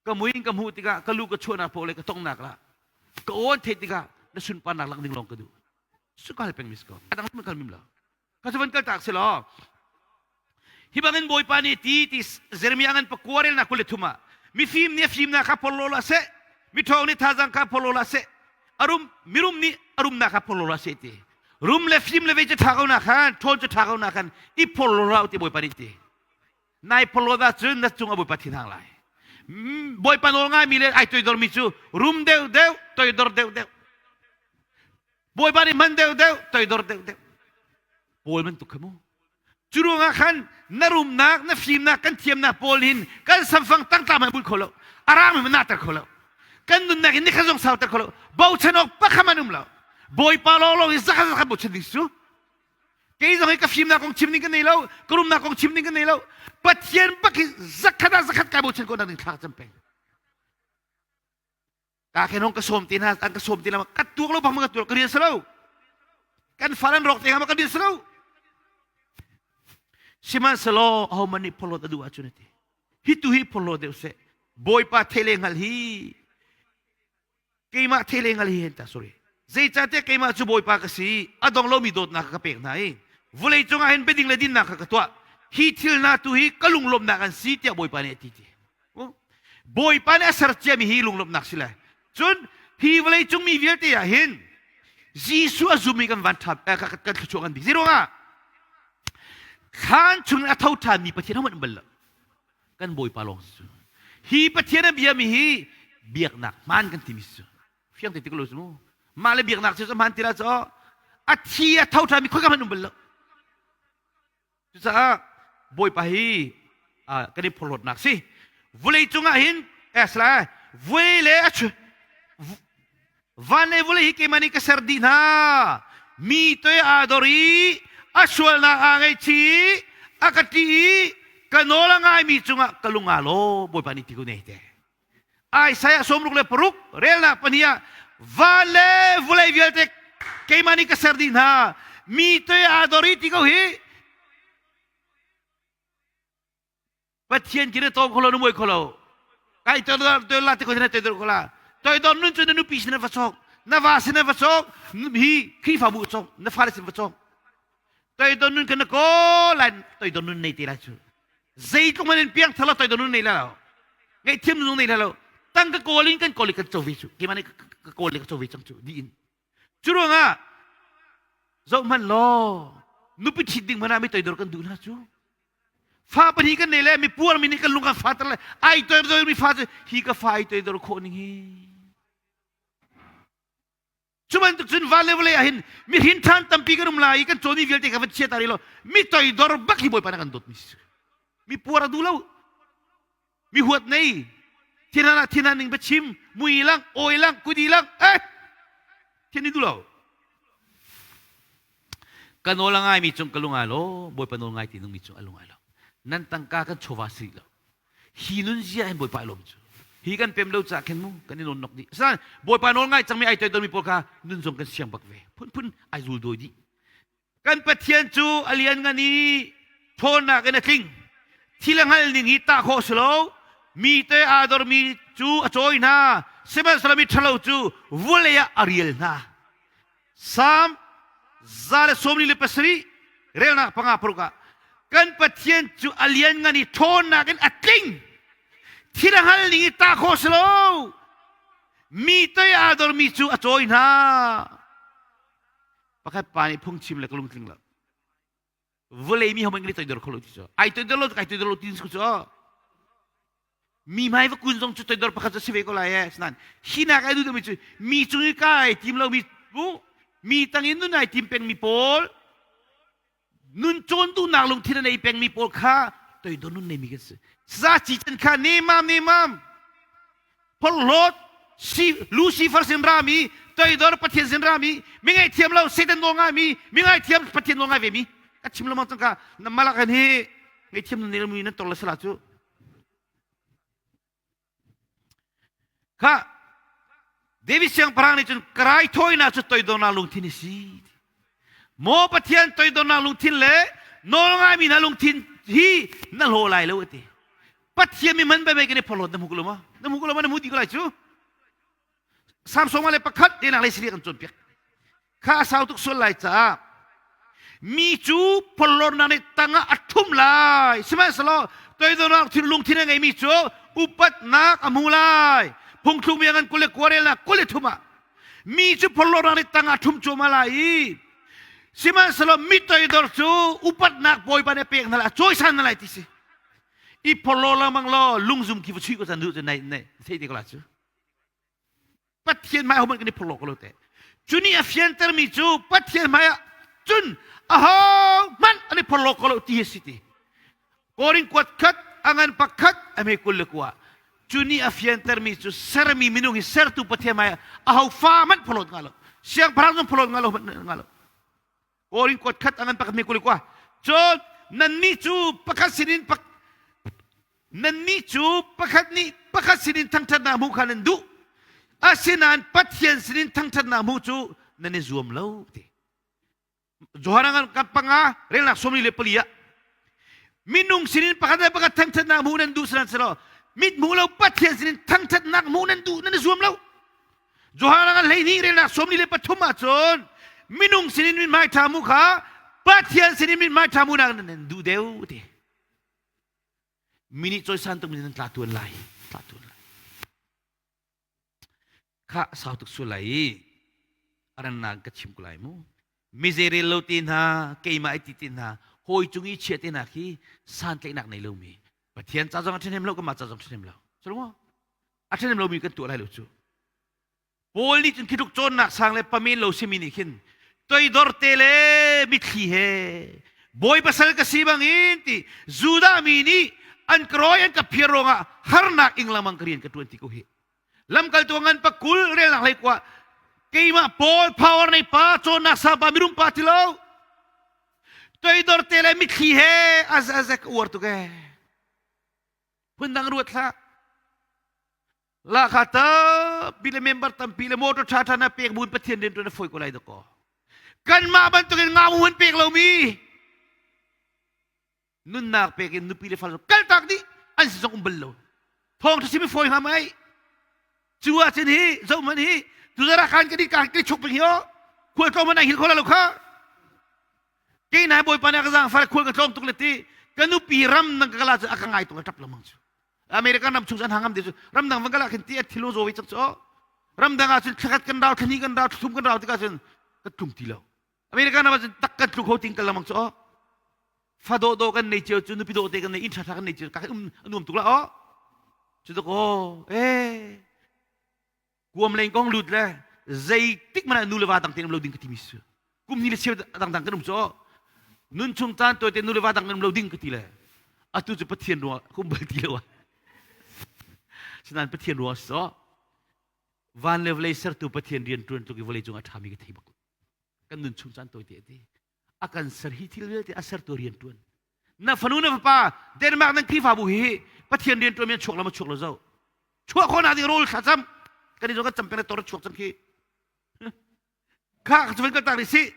ka mui in ka hmuh tikah ka lu ka chuahnak paoh le ka tongnak lah ka aw an theih tikah na sunparnak lak ding lawng ka duh. Su kal peng mis ko. A dang kal mim lo. Ka cu van kal tak si law. Hi bangin Bawipa nih ti ti Jeremiah ngan pakua relnak 23 ah mifim nih a fimnak kha porhlaw hlah seh, miṭhawng nih thazaang kha porhlaw hlah seh, arum mirum nih a rumnak kha porhlaw hlah seh ti. Rum le fim le vei cu ṭha ko na khan, ṭhawn cu ṭha ko na khan, i phorhlaw hlah u ti Bawipa nih ti. Nai phorhlawt ahcun na cung a Bawipa thin hang lai. Bawipa nawl ngaimi le ai toidormi cu rum deuh deuh, toidor deuh deuh. Bawipa nih hman deuh deuh, toidor deuh deuh. Paul bantuk kha mu. Cu ruangah khan na rumnak, na fimnak, kan thiamnak pawl hin kan samfang tangtla hmanh bul kho lo. A rang hmanh nahter kho lo. Kan nunnak in nikhat zong sauter kho lo. Bochan awk pakhat hmanh um lo. Bawipa lawnglawng hi zakhat zakhat bochan ding su. Kei zong hi ka fimnak kong chim ding ka nei lo, ka rumnak kong chim ding ka nei lo. Pathian bak hi zakhat ah zakhat kai bochan ko nak ding thla ka cam peng. Ka khen hong ka sawm te hna, an ka sawm te la ka tuak lo bang ka tuak ka rian salo. Kan fal an rawk te nga ka rian salo. Sihmanhsehlaw ahohmanh nih phorhlawt a duh ahcun a ti. Hi tu hi phorhlaw deuh seh. Bawipa thei le hngal hi keimah thei le hngal hi hen ta sorry. Zeicahtiah keimah cu Bawipa ka si, a dong lomi dawtnak ka pek hna i vawlei cungah hin biading le dinnak kha ka tuah. Hi thil hna tu hi ka lunglawmhnak an si tiah Bawipa nih a ti ti. Bawipa nih a ser ciami hi lunglawmhnak si lai. Cun hi vawlei cung mi vialte ah hin Jesuh a zummi kan van ṭha kan thluachuah kan bik. Zeiruangah thlan chung in a tho ṭhanmi Pathian hohmanh um bal lo. Kan Bawipa lawng si cu. Hi Pathian a biami hi biaknak hmaan kan timi si cu. Fiang te ti ko lo mu. Mah le biaknak cu hmaan ti la cu a thi a tho ṭhanmi khoi ka hmanh um bal lo. Cucaah Bawipa hi kan i phorhlawtnak si. Vulei cungah hin esla vulei le a van le vulei hi keimah nih ka ser dih hna. Mi toi aa dor i a sualnak aa ngaihchih a ka ṭih i ka nawl a ngaimi cungah ka lung aa law Bawipa nih ti ko ne te. Isaiah 66 relnak pahnih ah van le vulei vialte keimah nih ka ser dih hna mi toi aa dor i ti ko hi Pathian kira tong kholo nu muai kholo kai to to la te ko na te ko la toi don nun chu na nupi sin va chok na va sin va chok hi Khrihfabu chok na fale sin va chok toi don nun kan ko lai toi don nun nei te lai chu zeitluk man in piang thalo toi don nun nei la lo ngai thiam nung nei la lo tang ka kawl in kan kawl kan cho ve chu ke mane ka kawl ka cho ve chang chu di in cu ruangah zoh hman law nupi ṭhit ding hmanh ah mi toidor kan duh hna cu fa pahnih kan nei le mi puar mi nih kan lung kan fater le ai toidor mi fa cu hi ka fa ai toidor khawh ning hi Cu bantuk cun van le vawlei ah hin mi hrin ṭhan tampi kan um lai i kan cawmi vialte kha van chia ta rih law mi toidor bak hi Bawipa nih kan dawtmi si. Mi puar a duh lo. Mi huat nei. Thinhan ah thinhan ning biachim, mui lang, awi lang, kudi lang, eh! Thin ni duh lo. Ka nawl a ngaimi cung ka lung ai lo, Bawipa nawl ngai ti nungmi cung a lung ai lo. Nan tangka kan chawva si lo. Hi nun zia hin Bawipa lawm cu. Hi kan pem lo caah khin mu kan i nawn nok dih. Asinain Bawipa nawl ngai cangmi ai toidormi pawl kha nun zong kan siang bak ve. Phunphun ai zul dawi dih. Kan Pathian cu a lianngan i ṭhawnnak in a tling. Thil a hngal ning hi tah khawh si lo. Mi te aa dormi cu a cawi hna. Sihmanhsehlaw mi ṭhalo cu vulei ah a rial hna. Salm 147 relnak panga paruk ah kan Pathian cu a lianngan i ṭhawnnak in a tling. Thil a hngal ning i tah khawh si lo. Mi toi aa dormi cu a cawi hna. Pakhat pa nih phungchim le ka lungtling lo. Vawlei mi homan kan i toidor kho lo ti cu. Ai toidor lo ai toidor lo ti cu. Mi hmai va kun zong cu toidor pakhat cu si ve ko lai e. Sinan hi nak ai duh mi cu mi cung i ka ai tim lo mi bu mi tang in nun ai tim peng mi pawl nun cawn duhnak lungthin a nei peng mi pawl kha toidor nun nei mi kan si. Sa ci chan kha nemam nemam phorhlawt si Lucifer sin rami toidor Pathian sin rami mi ngaihthiam lo Satan nawl ngai mi mi ngaithiam Pathian nawl ngai ve mi ka chim lengmang cang ka na malak hin hi ngaihthiam nan mi nan tor le sala cu kha David siangpahrang nih cun ka raithawinak cu toidornak lungthin a si maw Pathian toidornak lungthin le nawl ngaimi hna lungthin hi na hlaw lai lo a ti Pathian mi man bai kan i phorhlawt na hmu ko lo maw? Na hmu ko lo maw? Na hmu dih ko lai cu. Samsung le pakhat te nak le sili kan cawnpiak. Kha a sau tuk sual lai caah mi cu phorhlawtnak nih tangah a ṭhum lai. Sihmanhsehlaw toidornak thil lungthin a ngeimi cu upatnak a hmu lai. Phungthluk bia ngan 29 relnak 23 ah mi cu phorhlawtnak nih tangah a ṭhum cuahmah lai i. Sihmanhsehlaw mi toidor cu upatnak Bawipa nih a pek hna lai, a cawisan hna lai ti si. I phorhlaw lengmang law lungzum khi va chuih ko chan duh cu nai nai thei te ko la cu. Pathian hmai hohmanh kan i phorhlaw ko lo te. Cu nih a fiantermi cu Pathian hmai ah cun ahohmanh an i phorhlaw ko lo ti hi si ti. Korin kuat khat a ngan pakhat a hme 29. Cu nih a fiantermi cu sermi minung hi sertu Pathian hmai ah aho fa hmanh phorhlawt nga lo. Siangpahrang zong phorhlawt nga lo hmanh nga lo. Korin kuat khat a ngan pakhat hme 29. Cun nannih cu pakhat sinin pak nannih cu pakhat nih pakhat sinin thangṭhatnak hmuh kha nan duh. Asinain Pathian sinin thangṭhatnak hmuh cu nan i zuam lo ti. Johan ngan kan panga relnak 44 ah minung sinin pakhat le pakhat thangṭhatnak hmuh nan duh sihmanhsehlaw mit hmuh lo Pathian sinin thangṭhatnak hmuh nan duh nan i zuam lo. Johan ngan 12 relnak 43 ah cun minung sinin mithmai ṭha hmuh kha Pathian sinin mithmai ṭha hmuh nak nan duh deuh ti. Mi nih cawisan tuk mi nan tla tuan lai tla tuan lai. Khah sau tuk sual lai i a rannak ka chim ko lai mu. Mizerel lo te hna, keimah i ti te hna, hawi cung i chia te hna khi santlaihnak nei lomi. Pathian ca zong a ṭhahnem lo, kanmah ca zong a ṭhahnem lo. Cu a ṭhahnem lomi kan tuah lai lo cu. Paul nih cun khi tluk cawnnak sang le pamen lo simi nih khin toidor te le mitthli he bawi pasal ka si bangin ti Judah mi nih an ka rawi an ka phiar ruangah harnak ing lengmang ka rian ka ṭuan ti ko hi. Lamkaltu ngan pakul relnak hlei kwa keimah Paul power nei pa cawnnak sang pa mirum pa ti lo toidor te le mitthli he az azek uar tuk ee. Phundang ruat hlah. Lahkhah tampi le member tampi le motor ṭhaṭha na pek buin Pathian rian ṭuan a fawi ko lai dakaw. Kanmah bantukin ngamu an pek lomi nunnak pek in nupi le fal kaltak dih an si zong um bal lo. Thawng ṭha simi fawi hnga mai. Cu ah cun hi zohman hi tuzara khan kan i ka kan chuk peng hi o khual tlawm man ai hil kho la lo kha. Kei nai bawipa nih a ka zaangfah khual ka tlawng tuk le ti ka nupi ram nang ka kala cu a ka ngai tuk a ṭap lengmang cu. American ram chung an hangam te cu ramdang van kala khin ti a thilo zo cak cu ramdang ah cun thlakhat kan rau thlani kan rau thlathum kan rau tikah cun ka tlung ti lo American ram ah cun tak kan tlu kho ting kal lamang cu fa do do kan nei cio cu nupi do te kan nei inn tha tha kan nei cio ka um nuam tuk la o cu to ko eh Kuam leng kong lut le zeitik hmanh ah nu le va dang tein um lo ding ka timi si. Kum hnih le cheu dangdang kan um cu nun chung caan tawite nu le va dang kan um lo ding ka ti le atu cu Pathian ruang ka um bal ti lo ah. Sinain Pathian ruang si so van le vawlei sertu Pathian rian ṭuan tluk i vawlei cung a ṭhami ka thei bak. Kan nun chung caan tawite a ti. A kan ser hi thil vialte a sertu rian ṭuan. Na fanu na fapa Denmark nan Khrihfabu hi Pathian rian ṭuan mi an chuak lo ma chuak lo zo. Chuah khawh nak ding rawl thlacam kan i zo kan cam peng tor chuak cang khi. Kha ka kan tak rih si.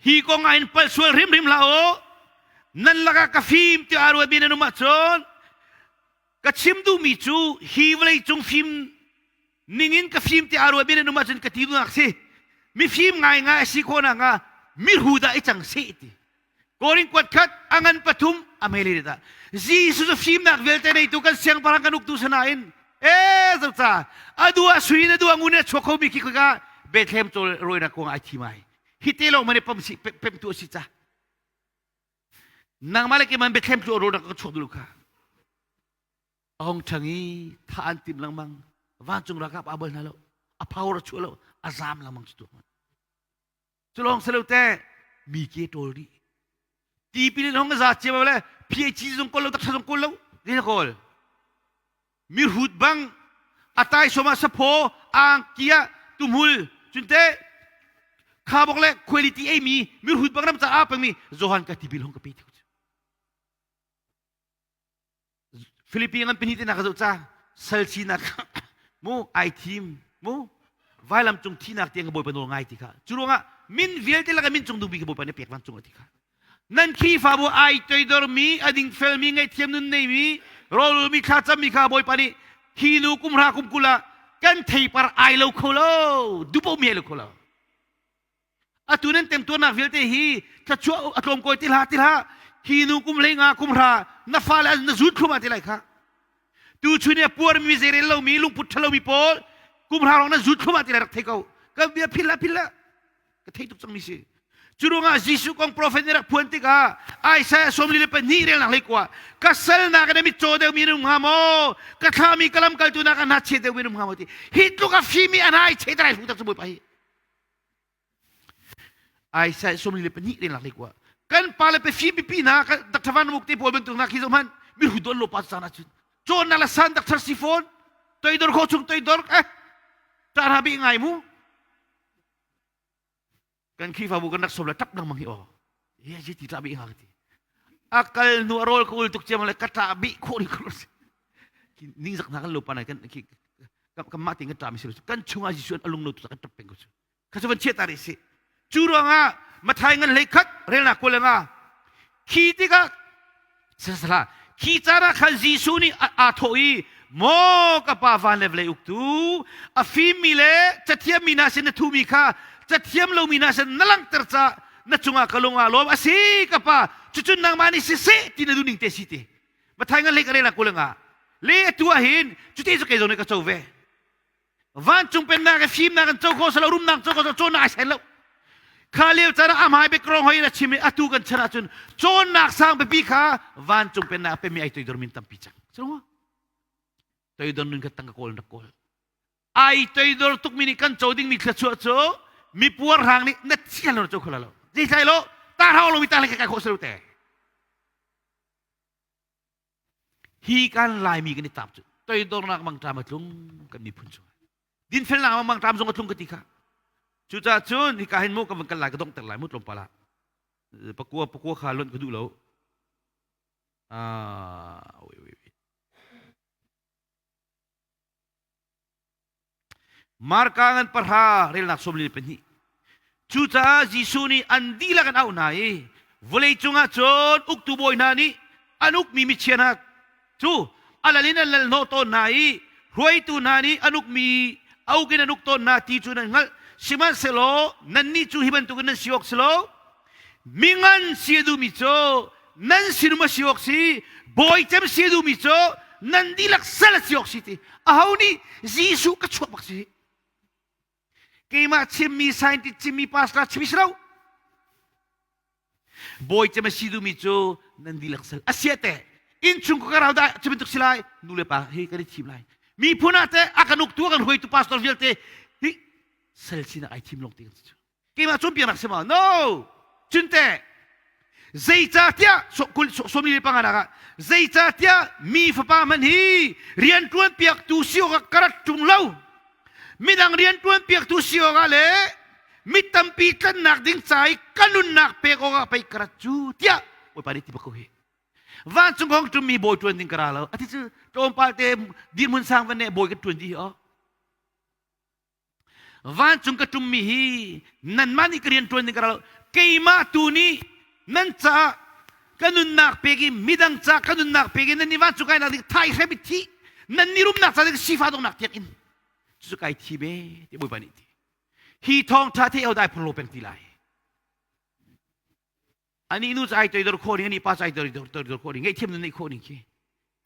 Hi kong ah in palh sual hrimhrim hlah u. Nan lakah ka fim tiah aa ruatmi nan um ahcun ka chim duhmi cu hi vawlei cung fim ningin ka fim tiah aa ruatmi nan um ahcun ka ti duhnak si. Mifim ngaingai a si khawh nakhnga miru dah i cang seh ti. Korin kuat khat a ngan pathum a hmele dah. Jesuh cu fimnak vialte neitu kan siangpahrang kan uktu sinain e zoca a du a sui na du a ngun a chuak khomi khi ka Bethlehem cawl rawinak kong ai thim ai. Hi te lawng mane pam si pemtu a si ca. Nangmah le keimah Bethlehem tlu rawlnak ka chuak dulu kha. A hong ṭhang i tha an tim lengmang. Vancung ralkap aa bal hna lo. A power a chuah lo. A zaam lengmang cu tu. Cu lawng si lo te mi ke ṭawl rih. Tipil in hong za cia le PHC zong kawl lo taksa zong kawl lo. Ni kawl. Mi hrut bang a taisawm ah saphaw angki ah tumhul cunte khabok le quality ei mi mi hrut bang ram caah pengmi Johan ka tipil hong ka pe ti Philippi ngan pahnih te na ka zoh ca sal sinak mu ai thim mu vailam cung thinak tiang ka bawipa nawl ngai ti kha cu ruangah min vialte laka min cung dung bik ka bawipa nih pek van cung ti kha nan Khrihfabu ai toidormi a dingfelmi ngaihthiam nun neimi rawlulmi thlacammi kha bawipa nih hi nu kum hra kum kul ah kan theipar ai lo kho lo dupo mi ai lo kho lo atu nan temtuarnak vialte hi thluachuah a tlawm kawi ti hlah ti hlah hi nu kum hlei nga kum hra na fale na zut thlum ti lai kha tu chun i a puarmi zeirel lomi lungput ṭhalomi pawl kum hra rong na zut thlum ti lai rak thei ko ka bia phil la phil la. Ka thei tuk cangmi si. Cu ruangah Jesuh kong profet nih rak phuan tikah Isaiah 42 relnak hlei kua ka salnak in a mitcaw deuhmi na um hnga maw? Ka thlahmi ka lamkaltu nak a hnachia deuhmi na um hnga maw ti. Hi tluk a fimi a hna ai chei tarai hlu tak cu Bawipa hi. Isaiah 42 relnak hlei kua kan pa le pe fim pipi hna Dr. Van Muk te pawl bantuk hna khi zoh hmanh mi hu don lo pa caan ahcun cawnnak le san Dr. si fawn toidor kho chung toidor eh ṭah bi ngai mu kan Khrihfabu kan rak som le ṭap lengmang hi aw ye ye ti ṭah bi nga ti a kal nu a rawl ka ul tuk ciam le ka ṭah bi khawh ni khawh ning zak na kan lo pa nai kan kan mah ting kan ṭah mi si kan chungah Jesuh an alung lo tu kan ṭap peng ko cu kha cu van chiat ta rih si cu ruangah Mathai ngan hlei khat relnak kul nga khi tikah sasala khi caan ah khan Jesuh nih aa thawh i maw ka pa van le vawlei uktu a fimmi le cathiammi hna sin na thumi kha cathiam lomi hna sin na langhter caah na cungah ka lung aa lawm a si ka pa cucun nangmah nih siseh ti na duhning te si ti Mathai ngan hlei ka relnak kul nga le atu ah hin cuti cu kei zong nih ka co ve Vancung pennak i fimnak an co kho selo rumnak co kho selo cawnnak ai sen lo. Kha lio caan ah amai bek rong hoi in a chim i atu kan chan ahcun cawnnak sang pipi kha vancung pennak a pemi ai toidor min tampi cang. Cu toidor nun kha tangka kawl in rak kawl. Ai toidor tukmi nih kan co dingmi thluachuah cu mi puar hrang nih na thian lo co kho lo. Zeitlai lo ta hau lo mi ta le kai khawh selo te. Hi kan Laimi kan i tap cu toidornak mangṭam a tlung kan miphun cungah. Dinfelnak mangṭam zong a tlung ka ti kha. Cucaah cun hika hin mu ka van kal lai ka donghter lai mu tlawmpal ah. Pakua pakua kha lonh ka duh lo. Ah, wait, wait, wait. Marka ngan pahra relnak 42. Cucaah Jesuh nih an dihlak an auh hna i vawlei cungah cun uktu bawi hna nih an ukmi michia hna cu a lal in an lal hnawh tawn hna i hruaitu hna nih an ukmi a uk in an uk tawn hna ti cu nan hngalh. Sihmanhsehlaw nannih cu hi bantukin nan si awk si lo. Mingan si a duhmi cu nan sinum a si awk si, bawi cem si a duhmi cu nan dihlak sal a si awk si ti. Aho nih Jesuh ka chuak bak si. Keimah chimmi scientist chimmi pastor chimmi si lo. Bawi cem a si duhmi cu nan dihlak sal. A sia te innchung ka rau dah cu bantuk si lai nu le pa hi kan i thim lai. Miphun ah teh a kan uktu a kan hruaitu pastor vialte hi sal sinak ai thim lawng ti kan si cu. Keimah cawnpiaknak si maw? No! Cun teh zeicahtiah 45 ah zeicahtiah mi fapa hmanh hi rianṭuan piaktu si awkah ka rat ṭung lo. Midang rianṭuan piaktu si awkah le mi tampi tlannak ding ca i ka nunnak pek awkah pei ka rat cu tiah Bawipa nih ti bak ko hi. Vancung hong ṭummi bawi ṭuan ding ka ra lo. Ati cu tlawmpal te dirhmun sang van ne bawi kan ṭuan dih hi aw. Vancung ka ṭummi hi nanmah nih ka rian ṭuan ding ka ra lo. Keimah tu nih nan caah ka nunnak pek i midang ca ka nunnak pek i nan nih vancung kainak ding thai hrem i thih nan nih rumnak ca ding sifa donghnak tiang in cucu kai thi ve ti Bawipa nih ti. Hi thawngṭha thei ho dai phun lo peng ti lai. Anih nu cu ai toidor khawh ning, anih pa cu ai toidor khawh ning, ngaihthiam nun neih khawh ning khi.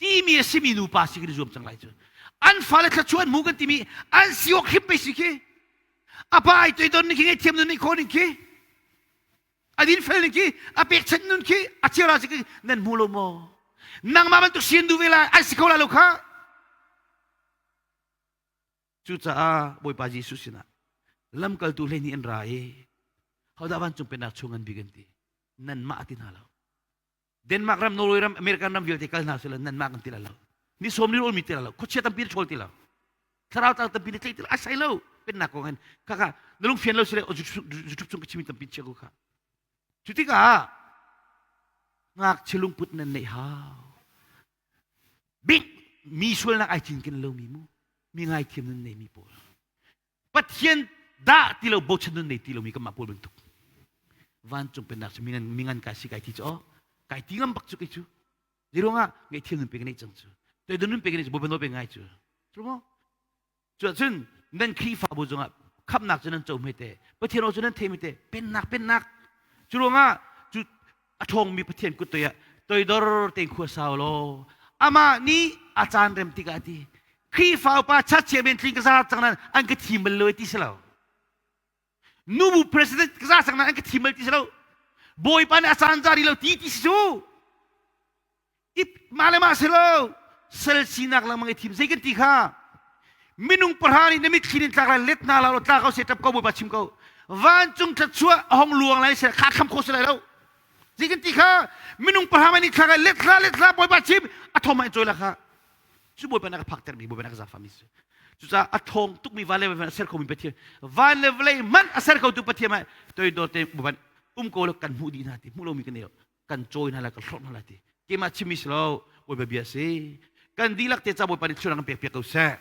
Timi a simi nupa si kan i zuam cang lai cu. An fale thluachuah an hmu kan timi an si awk hrim pei si khi. A pa ai toidor ning khi ngaihthiam nun neih khawh ning khi. A dinfel ning khi, a pekchanh nun khi, a chiara si khi nan hmu lo maw? Nangmah bantuk si an duh ve lai, an si kho lai lo kha. Cucaah Bawipa Jesuh sinah lamkaltu 12 an ra i hodah vancung pennak chung an bik an ti. Nanmah ti hna lo. Denmark ram, Norway ram, American ram vialte kal hna sila nanmah kan ti lo. Ni sawm ni mi ti lo. Khuachia tampi ṭhawl ti lo. Thlarau tang tampi ni tlei ti lo. A sai lo. Pennak kong hin kaka na lung fian lo sile YouTube chung ka chimi tampi chia ko kha. Cu tikah ngakchia lungput nan neih hau. Bik mi sualnak ai cinken lomi mu mi ngaithiam nun neimi pawl Pathian dah ti lo bochan nun nei ti lomi kanmah pawl bantuk vancung pennak cu mingan mingan kai si kai ti cu oh kai ti ngam bak cu kei cu zeiruangah ngaihthiam nun pe ka neih cang cu toidon nun pe ka neih cu Bawipa nawl pe ngai cu cu maw Cuahcun nan Khrihfabu zongah khamhnak cu nan co hmete, Pathian aw cu nan thei hmete, pennak pennak. Cu ruangah cu a ṭhawngmi Pathian kut toi ah toidor tein khua sau law amah nih a caan rem tikah a ti. Khrihfa upa chat chia men tling ka za cang nan an ka thim bal lo ti si lo. Nubu president ka za sang na an ka thim bal ti si lo. Bawipa nih a caan za ri lo ti ti si cu. Ip mah le mah si lo. Sal sinak lengmang i thim zei kan ti kha. Minung pahra nih na mitthli in tlak lai let na la tla ko se tap ko Bawipa chim ko. Vancung thluachuah a hong luang lai se kha kham kho si lai lo. Zei kan ti kha minung pahra mai nih thlak lai let hla let hla Bawipa chim a thom ah in cawi la kha. Cu Bawipa na ka phak termi Bawipa na ka zaangfahmi si. Cucaah a ṭhawng tukmi van le vawlei a ser khomi Pathian, van le vawlei hmanh a ser khotu Pathian ah toidor te Bawipa um ko law kan hmuh dih hna ti hmuh lomi kan nei kan cawi hna lai kan hlorh hna lai ti keimah chimmi si lo Bawipa bia si kan dihlak te ca Bawipa nih thluachuah kan pek piak ko seh.